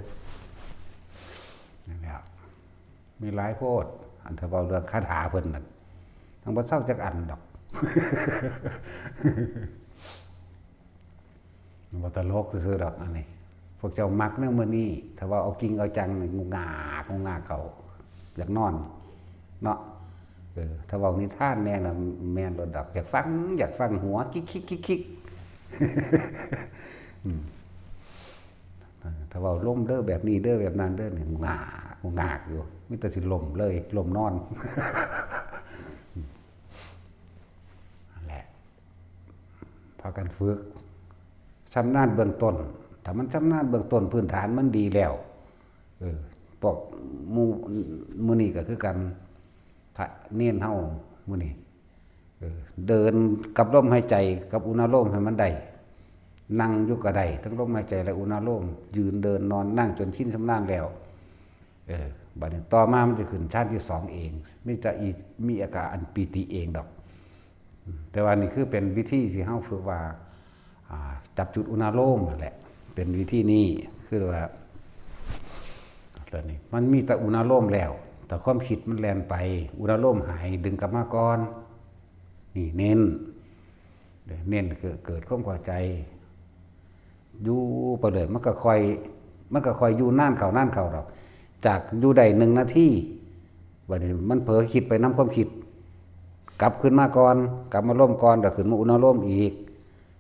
นั่นแหละ มีหลายโพด อันถ้าเว้าเรื่องคาถาเพิ่นนั่น ทั้งบ่เศร้าจักอันดอก บ่ตลกซื่อๆดอกอันนี้ พวกเจ้ามักแนวมื้อนี้ ถ้าว่าเอาจริงเอาจังนี่ งุกงาก งุกงากเขา อยากนอน เนาะ เออ ถ้าเว้านิทานแน่น่ะ แม่นโลดดอก อยากฟัง อยากฟังหัวคิกๆๆๆ อืม ถ้าเว้าลมเด้อ แบบนี้เด้อ แบบนั้นเด้อ นี่ งาก งากอยู่ มีแต่สิล้มเลย ล้มนอน นั่นแหละ พากันฝึก ชำนาญเบื้องต้น ถ้ามันชำนาญเบื้องต้น พื้นฐานมันดีแล้ว เออ พวกหมู่มื้อนี้ก็คือกัน พระเณรเฮามื้อนี้ เออ เดินกับลมหายใจกับอุณาโลมให้มันได้ นั่งอยู่ก็ได้ ทั้งลมหายใจและอุณาโลม ยืนเดินนอนนั่งจนชินชำนาญแล้ว เออ บัดนี้ต่อมามันจะขึ้นฌานที่สองเอง มีแต่อี มีอาการอันปีติเองดอก แต่ว่านี่คือเป็นวิธีที่เฮาฝึกว่า อ่า จับจุดอุณาโลมนั่นแหละ เป็นวิธีนี้ คือว่า แล้วนี่มันมีแต่อุณาโลมแล้ว แต่ความคิดมันแล่นไป อุณาโลมหาย ดึงกลับมาก่อน นี่เน้น เน้นเกิด เกิดความเข้าใจ อยู่ไปเลย มันก็ค่อย มันก็ค่อยอยู่นานเข้านานเข้าดอก จากอยู่ได้หนึ่งนาที บัดนี้มันเผลอคิดไปนำความคิด กลับขึ้นมาก่อน กลับมาโลมก่อน แล้วขึ้นมาอุณาโลมอีก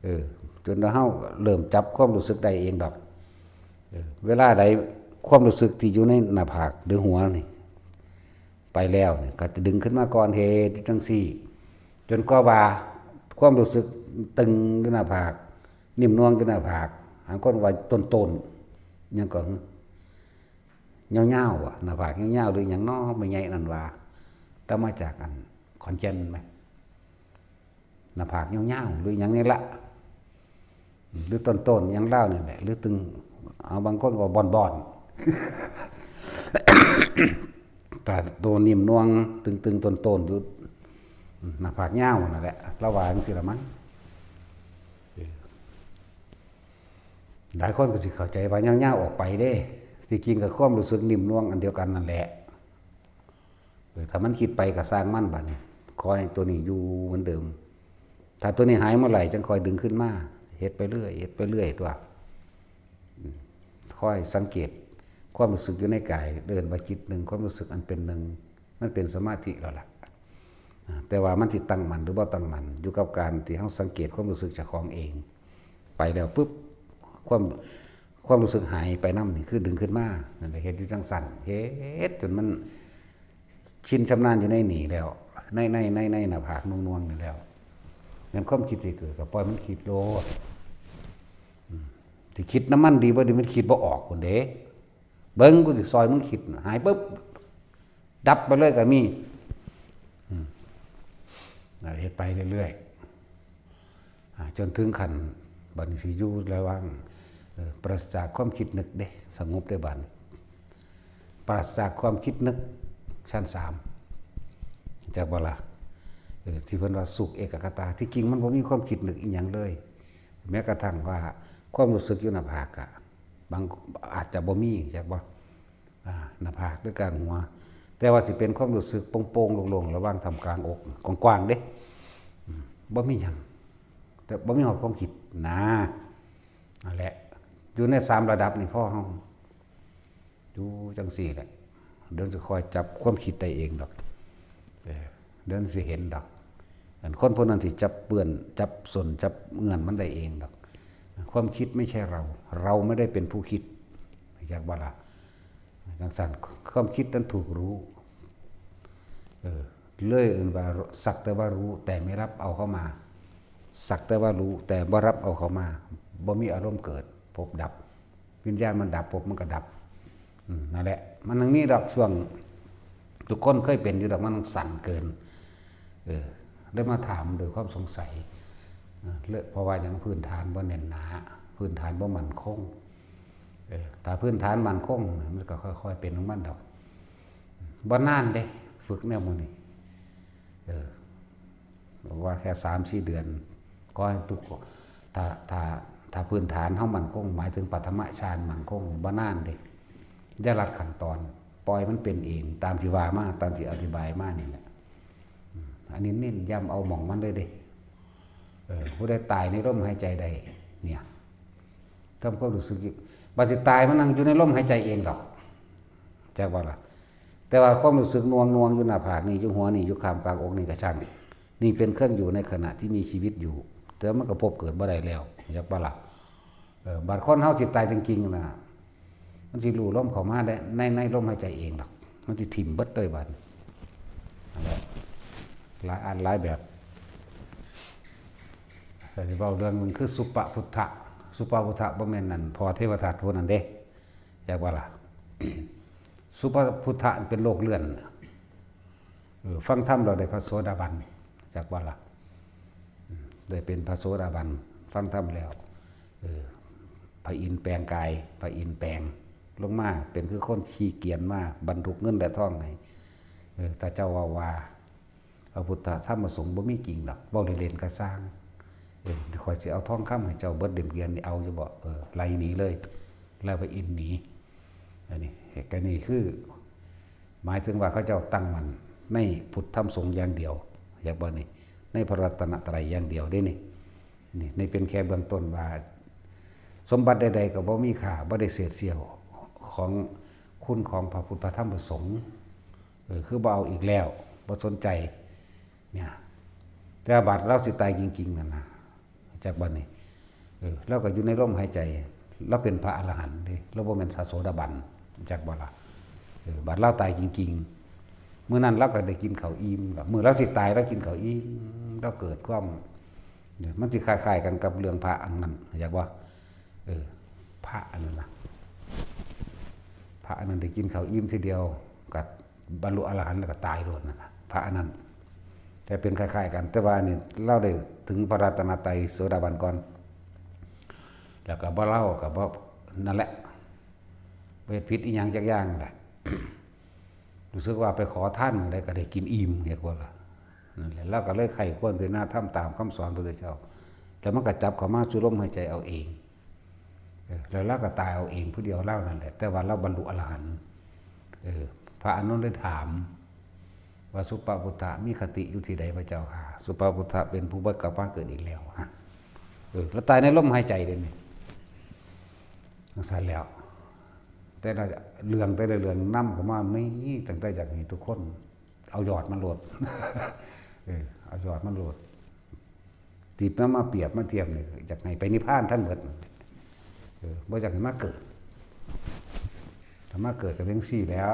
เออ จนเฮาเริ่มจับความรู้สึกได้เองดอก เออ เวลาใดความรู้สึกที่อยู่ในหน้าผากหรือหัวนี่ ไปแล้วนี่ ก็จะดึงขึ้นมาก่อน เฮ็ดอยู่จั่งซี้ จนกว่าว่าความรู้สึกตึงอยู่หน้าผาก นิ่มนวลอยู่หน้าผาก บางคนว่าต้นๆ หยังก็ ยาวๆ อะ หน้าผากยาวๆ หรือหยังน้อ แม่ใหญ่นั่นว่า แต่มาจากอันขอนแก่นไหม หน้าผากยาวๆ หรือหยังนี่ละ หรือต้นๆ หยังลาวนี่แหละ หรือตึง เอา บางคนก็บ่อนๆ แต่ตัวนิ่มนวล ตึงๆ ต้นๆ อยู่ หน้าผากยาวนั่นแหละ ลาวว่าจั่งซี้ละมั้ง หลายคนก็สิเข้าใจว่ายาวๆ ออกไปเด้ ที่จริงก็ความรู้สึกนิ่มนวลอันเดียวกันนั่นแหละ เออ ถ้ามันคิดไปก็ซ่างมันบัดนี้ ขอให้ตัวนี้อยู่เหมือนเดิม ถ้าตัวนี้หายเมื่อไหร่ จั่งค่อยดึงขึ้นมา เฮ็ดไปเรื่อย เฮ็ดไปเรื่อยตัว อืม คอยสังเกตความรู้สึกอยู่ในกาย เอิ้นว่าจิตหนึ่ง ความรู้สึกอันเป็นหนึ่ง มันเป็นสมาธิแล้วล่ะ อ่า แต่ว่ามันสิตั้งมั่นหรือบ่ตั้งมั่น อยู่กับการที่เฮาสังเกตความรู้สึกเจ้าของเอง ไปแล้วปุ๊บ ความ ความรู้สึกหายไปนำนี่ คือดึงขึ้นมา นั่นแหละ เฮ็ดอยู่จั่งซั่น เฮ็ดจนมันชินชำนาญอยู่ในนี่แล้ว ใน ใน ใน ในหน้าผากนวลๆ นี่แล้ว แม่นความคิดสิเกิดก็ปล่อยมันคิดโลด อืม สิคิดนำมันดีบ่ดี มันคิดบ่ออกพุ้นเด้ เบิ่ง กูสิซอยมึงคิด หายปุ๊บ ดับไปเลยก็มี อืม อ่า เฮ็ดไปเรื่อยๆ อ่า จนถึงขั้นบัดนี้สิอยู่ระหว่าง เอ่อ ปราศจากความคิดนึกเด้ สงบได้บัดนี้ ปราศจากความคิดนึก ชั้นสาม จักบ่ล่ะ เออ ที่เพิ่นว่าสุขเอกคตา ที่จริงมันบ่มีความคิดนึกอีหยังเลย แม้กระทั่งว่าความรู้สึกอยู่หน้าผากอะ บาง อาจจะบ่มี จักบ่ อ่า หน้าผากหรือกลางหัว แต่ว่าสิเป็นความรู้สึกโป่งๆ โล่งๆ ระหว่างท่ามกลางอก กว้างๆ เด้ อืม บ่มีหยัง แต่บ่มีฮอดความคิดนะ นั่นแหละ อยู่ในสามระดับนี่พอเฮา อยู่จั่งซี้แหละ เดี๋ยวสิค่อยจับความคิดได้เองดอก เออ เดี๋ยวสิเห็นดอก อันคนพวกนั้นสิจับเปื้อน จับส้น จับเงื่อนมันได้เองดอก ความคิดไม่ใช่เรา เราไม่ได้เป็นผู้คิด จักบ่ล่ะ จั่งซั่น ความคิดนั้นถูกรู้ เออ เลยเอิ้นว่าสักแต่ว่ารู้ แต่ไม่รับเอาเข้ามา สักแต่ว่ารู้ แต่บ่รับเอาเข้ามา บ่มีอารมณ์เกิด พบดับ วิญญาณมันดับ พบมันก็ดับ อืม นั่นแหละ มันยังมีดอกช่วง ทุกคนเคยเป็นอยู่ดอก มันสั่นเกิน เออ ได้มาถามโดยความสงสัย เออ เพราะว่าหยัง พื้นฐานบ่แน่นหนา พื้นฐานบ่มั่นคง เออ ถ้าพื้นฐานมั่นคง มันก็ค่อยๆ เป็นของมันดอก บ่นานเด้ ฝึกแนวหมู่นี้ เออ บอกว่าแค่สามสี่เดือน ขอให้ทุก ถ้า ถ้า ถ้าพื้นฐานเฮามั่นคง หมายถึงปฐมฌานมั่นคง บ่นานเด้ อย่าลัดขั้นตอน ปล่อยมันเป็นเอง ตามที่ว่ามา ตามที่อธิบายมานี่แหละ อืม อันนี้เน้นย้ำเอาหม่องมันเลยเด้ เออ ผู้ใดตายในลมหายใจใด เนี่ย ทำความรู้สึกอยู่ บัดสิตายมันนั่งอยู่ในลมหายใจเองดอก จักบ่ล่ะ แต่ว่าความรู้สึกหน่วงๆ อยู่หน้าผากนี่ อยู่หัวนี่ อยู่ข้างกลางอกนี่ก็ช่าง นี่เป็นเครื่องอยู่ในขณะที่มีชีวิตอยู่ แต่มันก็พบเกิดบ่ได้แล้ว จักบ่ล่ะ เออ บัดคนเฮาสิตายจริงๆ น่ะ มันสิรู้ลมเข้ามาได้ ใน ในลมหายใจเองดอก มันสิถิ่มเบิดเลยบัด นั่นแหละ หลายอันหลายแบบ แต่สิเว้าเรื่องหนึ่งคือสุปพุทธะ สุปพุทธะบ่แม่นนั่น พ่อเทวทัตผู้นั้นเด้ จักบ่ล่ะ สุปพุทธะเป็นโลกเลื่อน เออ ฟังธรรมเราได้พระโสดาบัน จักว่าละ อืม ได้เป็นพระโสดาบัน ฟังธรรมแล้ว เออ พระอินทร์แปลงกาย พระอินทร์แปลง ลงมา เป็นคือคนขี้เกียจมา บรรทุกเงินและทองให้ เออ ถ้าเจ้าว่าว่า พระพุทธธรรมประสงค์บ่มีจริงดอก เว้าเล่นๆก็ซ่าง เออ ข้อยสิเอาทองคำให้เจ้าเบิดเล่มเดียวนี่ เอาอยู่บ่ เออ ไล่หนีเลย แล้วพระอินทร์หนี อันนี้ เหตุการณ์นี้คือ หมายถึงว่าเขาเจ้าตั้งมั่นในพุทธธรรมสงฆ์อย่างเดียว อยากบ่นี่ ในพระรัตนตรัยอย่างเดียวเด้นี่ นี่ นี่เป็นแค่เบื้องต้นว่า สมบัติใดๆก็บ่มีค่า บ่ได้เศษเสี้ยวของคุณของพระพุทธพระธรรมพระสงฆ์ เออ คือบ่เอาอีกแล้ว บ่สนใจ เนี่ย แต่ว่าบาดเราสิตายจริงๆนั่นนะ จักบัดนี้ เออ เราก็อยู่ในลมหายใจ เราเป็นพระอรหันต์เด้ เราบ่แม่นพระโสดาบัน จักบ่ล่ะ เออ บาดเราตายจริงๆ มื้อนั้นเราก็ได้กินข้าวอิ่มล่ะ มื้อเราสิตายเรากินข้าวอิ่ม เราเกิดความ เนี่ย มันสิคล้ายๆกันกับเรื่องพระอันนั้น จักบ่ เออ พระอันนั้นนะ พระอันนั้นได้กินข้าวอิ่มทีเดียว ก็บรรลุอรหันต์แล้วก็ตายโลดนั่นน่ะ พระอันนั้น แต่เป็นคล้ายๆกัน แต่ว่าอันนี้เราได้ถึงพระรัตนตรัยโสดาบันก่อน แล้วก็บ่เล่าก็บ่ นั่นแหละ บ่เฮ็ดผิดอีหยังจักอย่างแหละ รู้สึกว่าไปขอทานหม่องใดก็ได้กินอิ่ม เห็นบ่ล่ะ นั่นแหละ เราก็เลยใคร่ครวญพิจารณาธรรมตามคำสอนพระพุทธเจ้า แล้วมันก็จับเข้ามาสู่ลมหายใจเอาเอง เออ แล้วเราก็ตายเอาเองผู้เดียวเรานั่นแหละ แต่ว่าเราบรรลุอรหันต์ เออ พระอานนท์เลยถาม ว่าสุปพุทธะมีคติอยู่ที่ใดพระเจ้าค่ะ สุปพุทธะเป็นผู้บ่กลับมาเกิดอีกแล้วฮะ เออ แล้วตายในลมหายใจเด้นี่ จั่งซั้นแล้ว แต่ละเรื่องแต่ละเรื่องนำเข้ามา มีตั้งแต่อยากให้ทุกคน เอายอดมันโลด เออ เอายอดมันโลด ติดมา มาเปรียบมาเทียบนี่ อยากให้ไปนิพพานทั้งหมด เออ บ่อยากให้มาเกิด ถ้ามาเกิดก็จั่งซี้แล้ว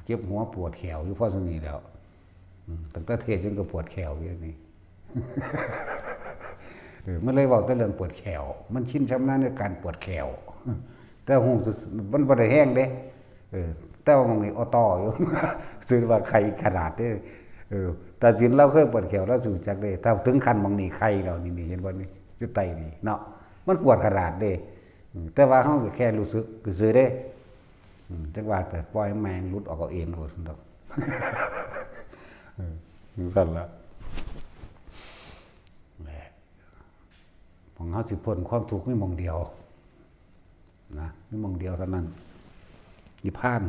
เจ็บหัวปวดแข้วอยู่พอส่ำนี้แล้ว อืม ตั้งแต่เทศน์ยังก็ปวดแข้วอยู่นี่ เออ มันเลยเว้าแต่เรื่องปวดแข้ว มันชินชำนาญในการปวดแข้ว แต่ฮู้สึกมันบ่ได้แฮงเด้ เออ แต่ว่าหม่องนี้ออตออยู่ ซื่อว่าไข้ขนาดเด้ เออ แต่สินลาวเคยปวดแข้ว ลาวสิรู้จักเด้ ถ้าถึงขั้นหม่องนี้ไข้แล้ว นี่ นี่ เห็นบ่นี่ อยู่ใต้นี่เนาะ มันปวดขนาดเด้ อืม แต่ว่าเฮาก็แค่รู้สึกซื่อๆเด้ อืม จักว่าแต่ปล่อยแม่งหลุดออกเอาเองโลดซั่นดอก เออ จั่งซั้นล่ะ แหละ หม่องเฮาสิพ้นความทุกข์มีหม่องเดียว นะ มีหม่องเดียวเท่านั้น นิพพาน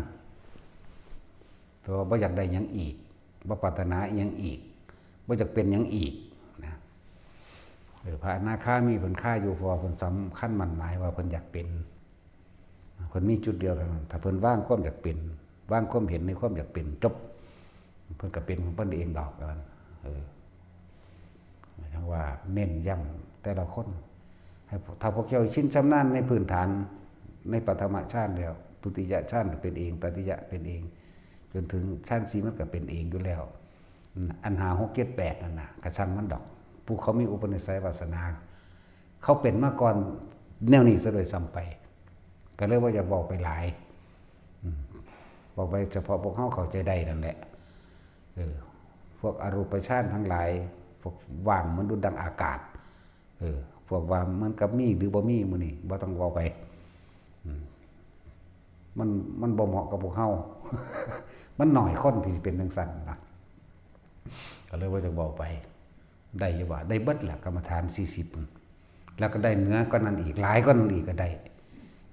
แปลว่าบ่อยากได้หยังอีก บ่ปรารถนาอิหยังอีก บ่อยากเป็นหยังอีก นะ เออ พระอนาคามีเพิ่นคาอยู่ เพราะว่าเพิ่นสำคัญมั่นหมายว่าเพิ่นอยากเป็น เพิ่นมีจุดเดียวเท่านั้น ถ้าเพิ่นวางความอยากเป็น วางความเห็นในความอยากเป็น จบ เพิ่นก็เป็นของเพิ่นเองดอกว่าซั่น เออ หมายถึงว่าเน้นย้ำแต่ละคน ให้พวก ถ้าพวกเจ้าชินชำนาญในพื้นฐาน ในปฐมฌานแล้ว ทุติยฌานก็เป็นเอง ตติยะเป็นเอง จนถึงฌานสี่มันก็เป็นเองอยู่แล้ว อืม อันห้า หก เจ็ด แปด นั่นน่ะ ก็ช่างมันดอก ผู้เขามีอุปนิสัยวาสนา เขาเป็นมาก่อนแนวนี้ซะโดยซ้ำไป ก็เลยบ่อยากเว้าไปหลาย อืม เว้าไปเฉพาะพวกเฮาเข้าใจได้นั่นแหละ เออ พวกอรูปฌานทั้งหลาย พวกว่างเหมือนดุจดังอากาศ เออ พวกว่ามันก็มีหรือบ่มีมื้อนี้ บ่ต้องเว้าไป อืม มัน มันบ่เหมาะกับพวกเฮา มันน้อยคนที่สิเป็นจั่งซั้นนะ ก็เลยบ่อยากเว้าไป ได้อยู่ว่า ได้เบิดแหละ กรรมฐานสี่สิบ แล้วก็ได้เหนือกว่านั้นอีก หลายกว่านั้นอีกก็ได้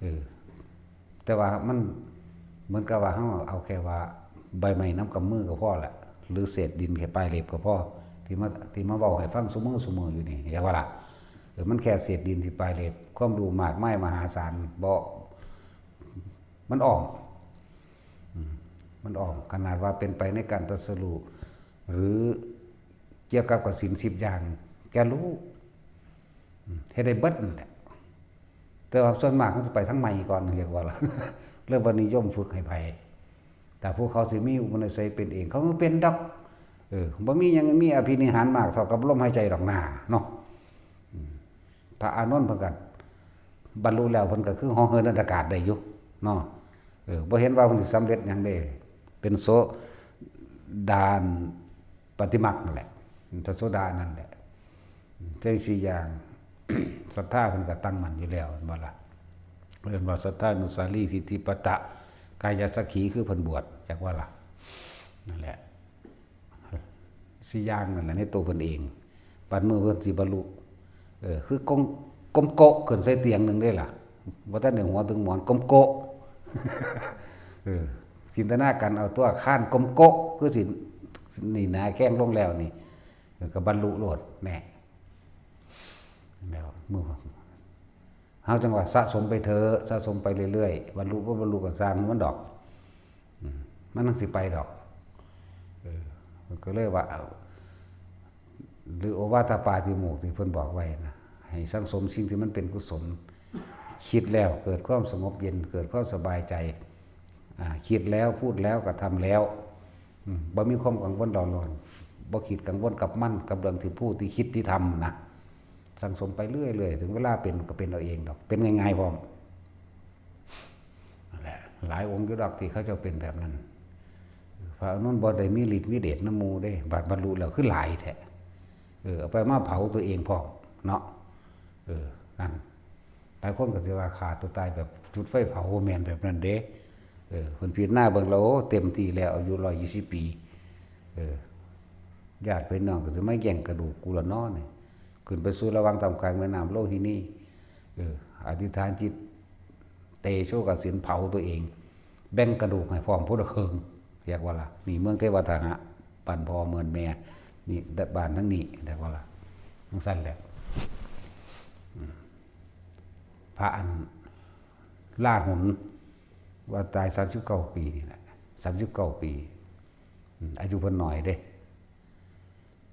เออ แต่ว่ามันเหมือนกับว่าเฮาเอาแค่ว่าใบไม้นำกำมือก็พอละ หรือเศษดินแค่ปลายเล็บก็พอ ที่มา ที่มาเว้าให้ฟังซุมื้อซุมื้ออยู่นี่ อย่าว่าล่ะ เออ มันแค่เศษดินที่ปลายเล็บ ความรู้มากมายมหาศาล บ่ มันอ้อม อืม มันอ้อม ขนาดว่าเป็นไปในการตรัสรู้ หรือเกี่ยวกับกับศีลสิบอย่าง แกรู้ อืม เฮ็ดได้เบิดนั่นแหละ แต่ว่าส่วนมากมันจะไปทางใหม่ก่อน เรียกว่าล่ะ เริ่มบ่นิยมฝึกให้ไผ แต่ผู้เขาสิมีอุปนิสัยเป็นเอง เขาก็เป็นดอก เออ บ่มีหยัง มีอภินิหารมากเท่ากับลมหายใจดอกหน้าเนาะ อืม พระอานนท์เพิ่นก็บรรลุแล้ว เพิ่นก็คือเหาะเหินอากาศได้อยู่เนาะ เอ ออ บ่เห็นว่าเพิ่นสิสำเร็จหยังเด้ เป็นโสดาปัตติมรรคนั่นแหละ พระโสดานั่นแหละ จั่งสี่อย่าง ศรัทธาเพิ่นก็ตั้งมั่นอยู่แล้ว แม่นบ่ล่ะ เอิ้นว่าศรัทธานุสารีทิฏฐิปัตตะกายสักขี คือเพิ่นบวช จักว่าล่ะ นั่นแหละ สี่อย่างนั่นแหละในตัวเพิ่นเอง ปานมื้อเพิ่นสิบรรลุ เออ คือกง ก้มโกะขึ้นใส่เตียงหนึ่งเด้ล่ะ บ่ทันได้หัวถึงหมอน ก้มโกะ เออ จินตนาการเอาตัว คานก้มโกะ คือสิ นี่หน้าแข้งลงแล้วนี่ เออ ก็บรรลุโลด แน่ แล้วมื้อ เฮาจั่งว่าสะสมไปเถอะ สะสมไปเรื่อยๆ บรรลุบ่บรรลุก็ซ่างมันดอก อืม มันจั่งสิไปดอก เออ มันก็เลยว่า เอา หรือโอวาทปาติโมกข์ที่เพิ่นบอกไว้นะ ให้สั่งสมสิ่งที่มันเป็นกุศล คิดแล้วเกิดความสงบเย็น เกิดความสบายใจ อ่า คิดแล้ว พูดแล้ว กระทำแล้ว อืม บ่มีความกังวลเร่าร้อน บ่คิดกังวลกับมัน กับเรื่องที่พูด ที่คิด ที่ทำนะ สั่งสมไปเรื่อยๆ ถึงเวลาเป็นก็เป็นเอาเองดอก เป็นง่ายๆ พร้อม นั่นแหละ หลายองค์อยู่ดอกที่เขาเจ้าเป็นแบบนั้น พระอานนท์บ่ได้มีฤทธิ์มีเดชนำหมู่เด้ บาดบรรลุแล้วคือหลายแท้ เออ เอาไปมาเผาตัวเองพร้อม เนาะ เออ นั่น หลายคนก็สิว่าฆ่าตัวตายแบบจุดไฟเผา บ่แม่นแบบนั้นเด้ เออ เพิ่นพิจารณาเบิ่งแล้ว โอ้ เต็มที่แล้ว อายุร้อยยี่สิบปี เออ ญาติพี่น้องก็สิมาแย่งกระดูกกูละเนาะนี่ ขึ้นไปสู่ระหว่างท่ามกลางแม่น้ำโลหินี เออ อธิษฐานจิต เตโชกสินเผาตัวเอง แบ่งกระดูกให้พร้อมพุทธเคิง เรียกว่าล่ะ นี่เมืองเทวทาหะ บ้านพ่อเมืองแม่ นี่บ้านทั้งนี้ เรียกว่าล่ะ จั่งซั่นแหละ อืม พระอันลาหุน ว่าตายสามสิบเก้าปีนี่แหละ สามสิบเก้าปี อืม อายุเพิ่นน้อยเด้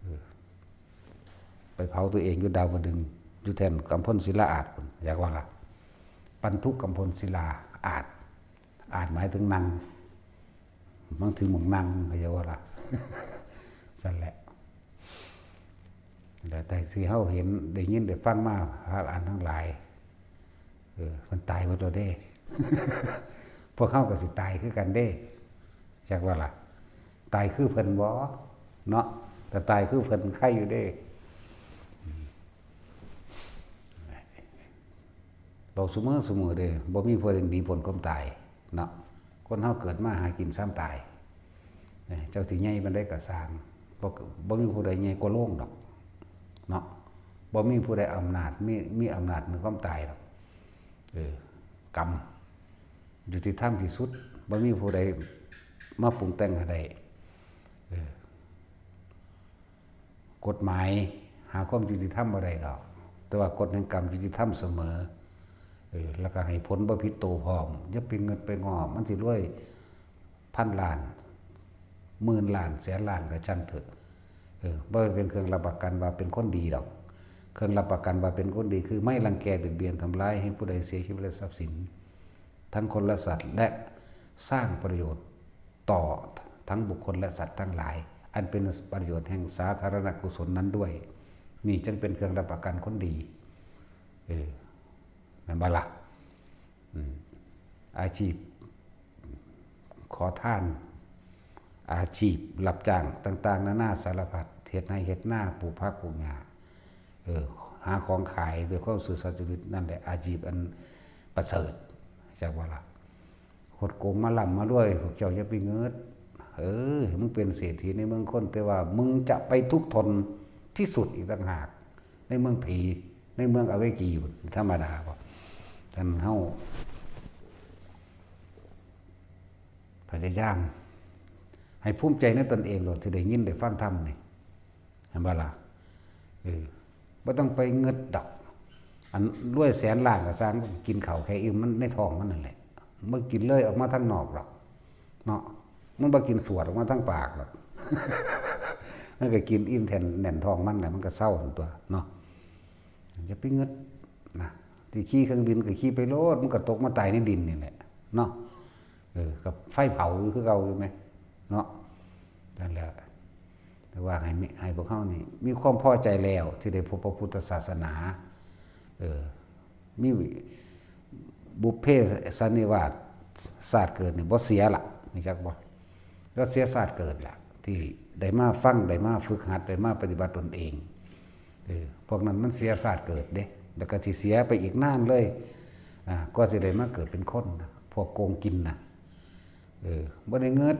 เออ ไปเผาตัวเองอยู่ดาวดึงส์ อยู่แท่นกำพลศิลาอาชพุ้น อยากว่าล่ะ ปันธุกำพลศิลาอาช อาชหมายถึงนั่ง หมายถึงหม่องนั่ง เข้าใจว่าล่ะ ซั่นแหละ แล้วแต่ที่เฮาเห็น ได้ยิน ได้ฟังมา พระอรหันต์ทั้งหลาย เออ เพิ่นตายหมดแล้วเด้ พวกเฮาก็สิตายคือกันเด้ จักว่าล่ะ ตายคือเพิ่นบ่ เนาะ แต่ตายคือเพิ่นไคอยู่เด้ บอกซุมื้อซุมื้อเด้ บ่มีผู้ใดหนีพ้นความตาย เนาะ คนเฮาเกิดมาหากินซ้ำตาย เจ้าสิใหญ่ปานใดก็ซ่าง บ่ บ่มีผู้ใดใหญ่กว่าโลงดอก เนาะ บ่มีผู้ใดอำนาจ มี มีอำนาจเหนือความตายดอก เออ กรรม ยุติธรรมที่สุด บ่มีผู้ใดมาปรุงแต่งให้ได้ เออ กฎหมายหาความยุติธรรมบ่ได้ดอก แต่ว่ากฎแห่งกรรมยุติธรรมเสมอ เออ แล้วก็ให้ผลบ่ผิดโตพร้อม อย่าไปเงิดไปงอ มันสิรวยพันล้าน หมื่นล้าน แสนล้านก็ช่างเถอะ เออ บ่เป็นเครื่องรับประกันว่าเป็นคนดีดอก เครื่องรับประกันว่าเป็นคนดีคือไม่รังแกเบียดเบียนทำร้ายให้ผู้ใดเสียชีวิตและทรัพย์สิน ทั้งคนและสัตว์ และสร้างประโยชน์ต่อทั้งบุคคลและสัตว์ทั้งหลาย อันเป็นประโยชน์แห่งสาธารณกุศลนั้นด้วย นี่จึงเป็นเครื่องรับประกันคนดี เออ แม่นบ่ล่ะ อืม อาชีพขอทาน อาชีพรับจ้างต่างๆ นานาสารพัด เฮ็ดไร่เฮ็ดนา ปลูกผักปลูกหญ้า เออ หาของขายด้วยความซื่อสัตย์สุจริต นั่นแหละอาชีพอันประเสริฐ จักว่าล่ะ คดโกงมาร่ำมารวย พวกเจ้าอย่าไปเงิด เออ มึงเป็นเศรษฐีในเมืองคน แต่ว่ามึงจะไปทุกข์ทนที่สุดอีกต่างหาก ในเมืองผี ในเมืองอเวจีอยู่ ธรรมดาบ่ ท่านเฮา พยายาม ให้ภูมิใจในตนเองโลด ที่ได้ยินได้ฟังธรรมนี่ เห็นบ่ล่ะ เออ บ่ต้องไปเงิดดอก อันรวยแสนล้านก็ซ่าง กินข้าวแค่อิ่มมันในท้องมันนั่นแหละ บ่กินเลยออกมาทางนอกดอก เนาะ มันบ่กินสวดออกมาทางปากดอก มันก็กินอิ่มแท่นแน่นท้องมันแหละ มันก็เซาหั่นตั๊ว เนาะ อย่าไปเงิดนะ ที่ขี่เครื่องบินก็ขี่ไปโลด มันก็ตกมาตายในดินนี่แหละ เนาะ เออ กับไฟเผาอยู่คือเก่าอยู่ไหม เนาะ นั่นแหละ แต่ว่าให้มี ให้พวกเฮานี่มีความพอใจแล้วที่ได้พบพระพุทธศาสนา เออ มีบุพเพสันนิวาส ชาติเกิดนี่บ่เสียละ รู้จักบ่? บ่เสียชาติเกิดละ ที่ได้มาฟัง ได้มาฝึกหัด ได้มาปฏิบัติตนเอง เออ พวกนั้นมันเสียชาติเกิดเด้ แล้วก็สิเสียไปอีกนานเลย อ่า กว่าสิได้มาเกิดเป็นคนนะ พวกโกงกินนะ เออ บ่ได้เงิด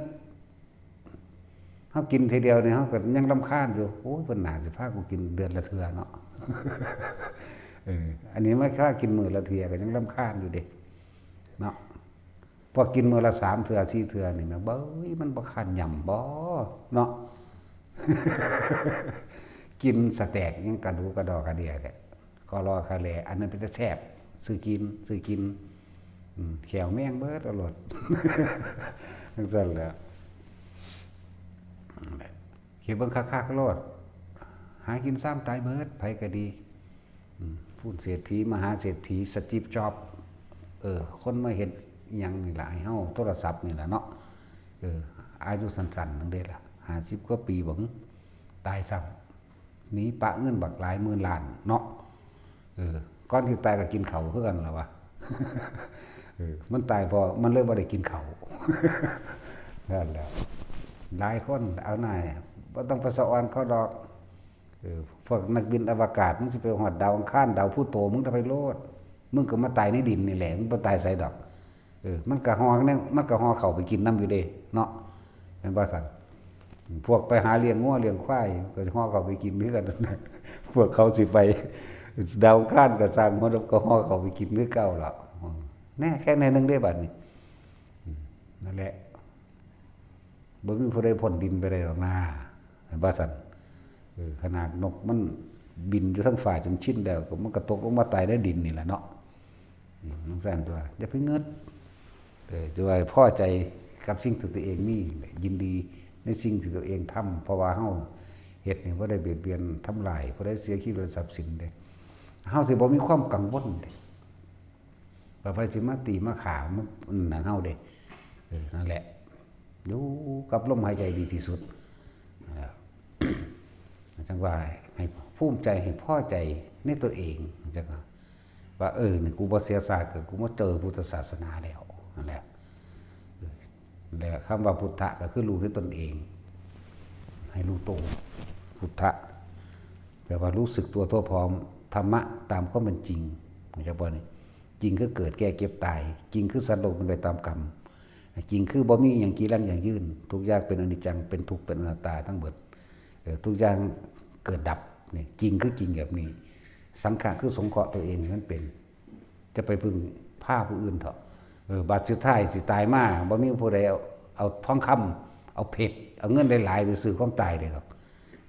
เฮากินทีเดียวนี่ เฮาก็ยังรำคาญอยู่ โอ้ย เพิ่นน่าสิพากูกินเดือนละเทื่อเนาะ เออ อันนี้มาพากินมื้อละเทื่อก็ยังรำคาญอยู่เด้ เนาะ พอกินมื้อละสามเทื่อสี่เทื่อนี่นะ เบ้ย มันบ่คร้านหยำบ่ เนาะ กินสะแต๊กยังกระดูกกระดอกกระเดี้ยแท้ คอลอคาแล อันนั้นเป็นตาแซ่บ ซื้อกิน ซื้อกิน อืม แข้วแมงเบิดเอาโลด จั่งซั้นแหละ คิดเบิ่งคักๆโลด หากินซ้ำตายเบิด ไผก็ดี อืม พู้นเศรษฐี มหาเศรษฐี สตีฟ จ็อบส์ เออ คนมาเฮ็ดหยังนี่ล่ะ ให้เฮาโทรศัพท์นี่ล่ะเนาะ เออ อายุสั้นๆ นึงเด้ล่ะ ห้าสิบกว่าปีบ่ ตายซ้ำ หนีปะเงินบักหลายหมื่นล้านเนาะ เออ ก่อนสิตายก็กินข้าวคือกันล่ะวะ เออ มันตายเพราะมันเลยบ่ได้กินข้าว นั่นแหละ หลายคนเอาหน้า บ่ต้องไปสะออนเขาดอก เออ พวกนักบินอวกาศ มึงสิไปฮอดดาวอังคาร ดาวพลูโต มึงจะไปโลด มึงก็มาตายในดินนี่แหละ มึงบ่ตายไสดอก เออ มันก็ห่อเนี่ย มันก็ห่อเข้าไปกินนำอยู่เด้ เนาะ แม่นบ่ซั่น? พวกไปหาเลี้ยงงัวเลี้ยงควาย ก็ห่อเข้าไปกินคือกัน พวกเขาสิไปดาวอังคารก็ซ่าง มันก็ห่อเข้าไปกินคือเก่าล่ะ อืม แน่ แค่แน่หนึ่งเด้บัดนี้ อืม นั่นแหละ บ่มีผู้ใดพ้นดินไปได้ดอกนา แม่นบ่ซั่น? เออ ขนาดนกมันบินอยู่เทิงฟ้าจนชินแล้ว ก็มันก็ตกลงมาตายในดินนี่แหละเนาะ อืม จั่งซั้นตั๊ว อย่าไปเงิด เออ จะว่าพอใจกับสิ่งที่ตัวเองมี ยินดีในสิ่งที่ตัวเองทำ เพราะว่าเฮาเฮ็ดนี่บ่ได้เบียดเบียนทำลายผู้ใด เสียชีวิตและทรัพย์สินเด้ เฮาสิบ่มีความกังวลเด้ ว่าไผสิมาตีมาฆ่า มานั่นเฮาเด้ เออ นั่นแหละ อยู่กับลมหายใจดีที่สุด นั่นแหละ จั่งว่าให้ภูมิใจ ให้พอใจในตัวเอง จั่งว่า ว่า เออ นี่กูบ่เสียชาติเกิด กูมาเจอพุทธศาสนาแล้ว นั่นแหละ เออ นั่นแหละ คำว่าพุทธะก็คือรู้ในตนเอง ให้รู้โต พุทธะ แปลว่ารู้สึกตัวทั่วพร้อม ธรรมะตามความเป็นจริง รู้จักบ่นี่? จริงคือเกิด แก่ เจ็บ ตาย จริงคือสัตว์โลกเป็นไปตามกรรม จริงคือบ่มีอิหยังจีรังยั่งยืน ทุกอย่างเป็นอนิจจัง เป็นทุกข์ เป็นอนัตตาทั้งเบิด เออ ทุกอย่างเกิดดับ นี่ จริงคือจริงแบบนี้ สังขะคือสงเคราะห์ตัวเองให้มันเป็น จะไปพึ่งพาผู้อื่นเถาะ เออ บาดสุดท้ายสิตายมา บ่มีผู้ใดเอา เอาทองคำ เอาเพชร เอาเงินหลายๆ ไปซื้อความตายได้ดอก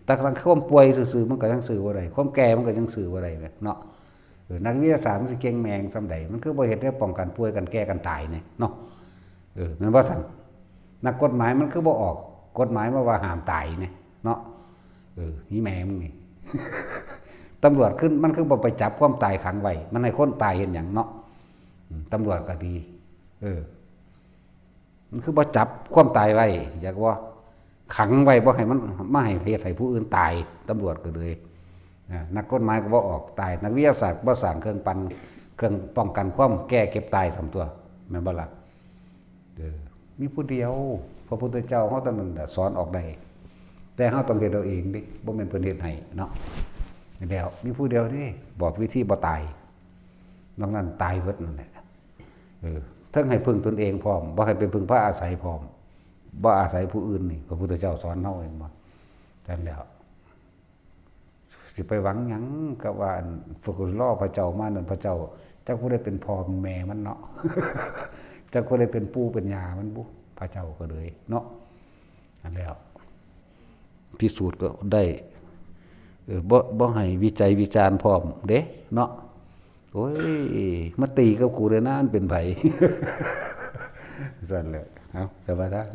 แต่ทั้งความป่วยซื่อๆ มันก็ยังซื้อบ่ได้ ความแก่มันก็ยังซื้อบ่ได้แหมเนาะ เออ นักวิทยาศาสตร์มันสิเก่งแม่งส่ำใด มันคือบ่เฮ็ดแนวป้องกันป่วยกันแก่กันตายเนี่ยเนาะ เออ แม่นบ่ซั่น? นักกฎหมายมันคือบ่ออกกฎหมายมาว่าห้ามตายเนี่ยเนาะ เออ อีแม่มึงนี่ ตำรวจคือ มันคือบ่ไปจับความตายขังไว้ มันให้คนตายเฮ็ดหยังเนาะ อืม ตำรวจก็ดี เออ มันคือบ่จับความตายไว้ อยากว่าขังไว้บ่ให้มันมาให้เหตุให้ผู้อื่นตาย ตำรวจก็เลย อ่า นักกฎหมายก็บ่ออกตาย นักวิทยาศาสตร์บ่สร้างเครื่องปั่น เครื่องป้องกันความแก่เจ็บตายส่ำตั๊ว แม่นบ่ล่ะ? เออ มีผู้เดียว พระพุทธเจ้าเฮาเท่านั้นน่ะสอนออกได้ แต่เฮาต้องเฮ็ดเอาเองเด้ บ่แม่นเพิ่นเฮ็ดให้เนาะ นี่แหล้ว มีผู้เดียวเด้ บอกวิธีบ่ตาย นอกนั้นตายเบิดนั่นแหละ เออ เทิงให้พึ่งตนเองพร้อม บ่ให้ไปพึ่งพาอาศัยพร้อม บ่อาศัยผู้อื่นนี่ พระพุทธเจ้าสอนเฮาเห็นบ่? นั่นแหล้ว สิไปหวังหยังกับว่าอันพวกรอพระเจ้ามานั่น พระเจ้าจักผู้ใดเป็นพ่อเป็นแม่มันเนาะ จักผู้ใดเป็นปู่เป็นย่ามันบุ พระเจ้าก็เลยเนาะ นั่นแหล้ว พิสูจน์ก็ได้ เออ บ่ บ่ให้วิจัยวิจารณ์พร้อมเด้เนาะ โอ้ย มาตีกับกูเลยนะ มันเป็นไผ ซั่นแหละ เอา สบายแล้ว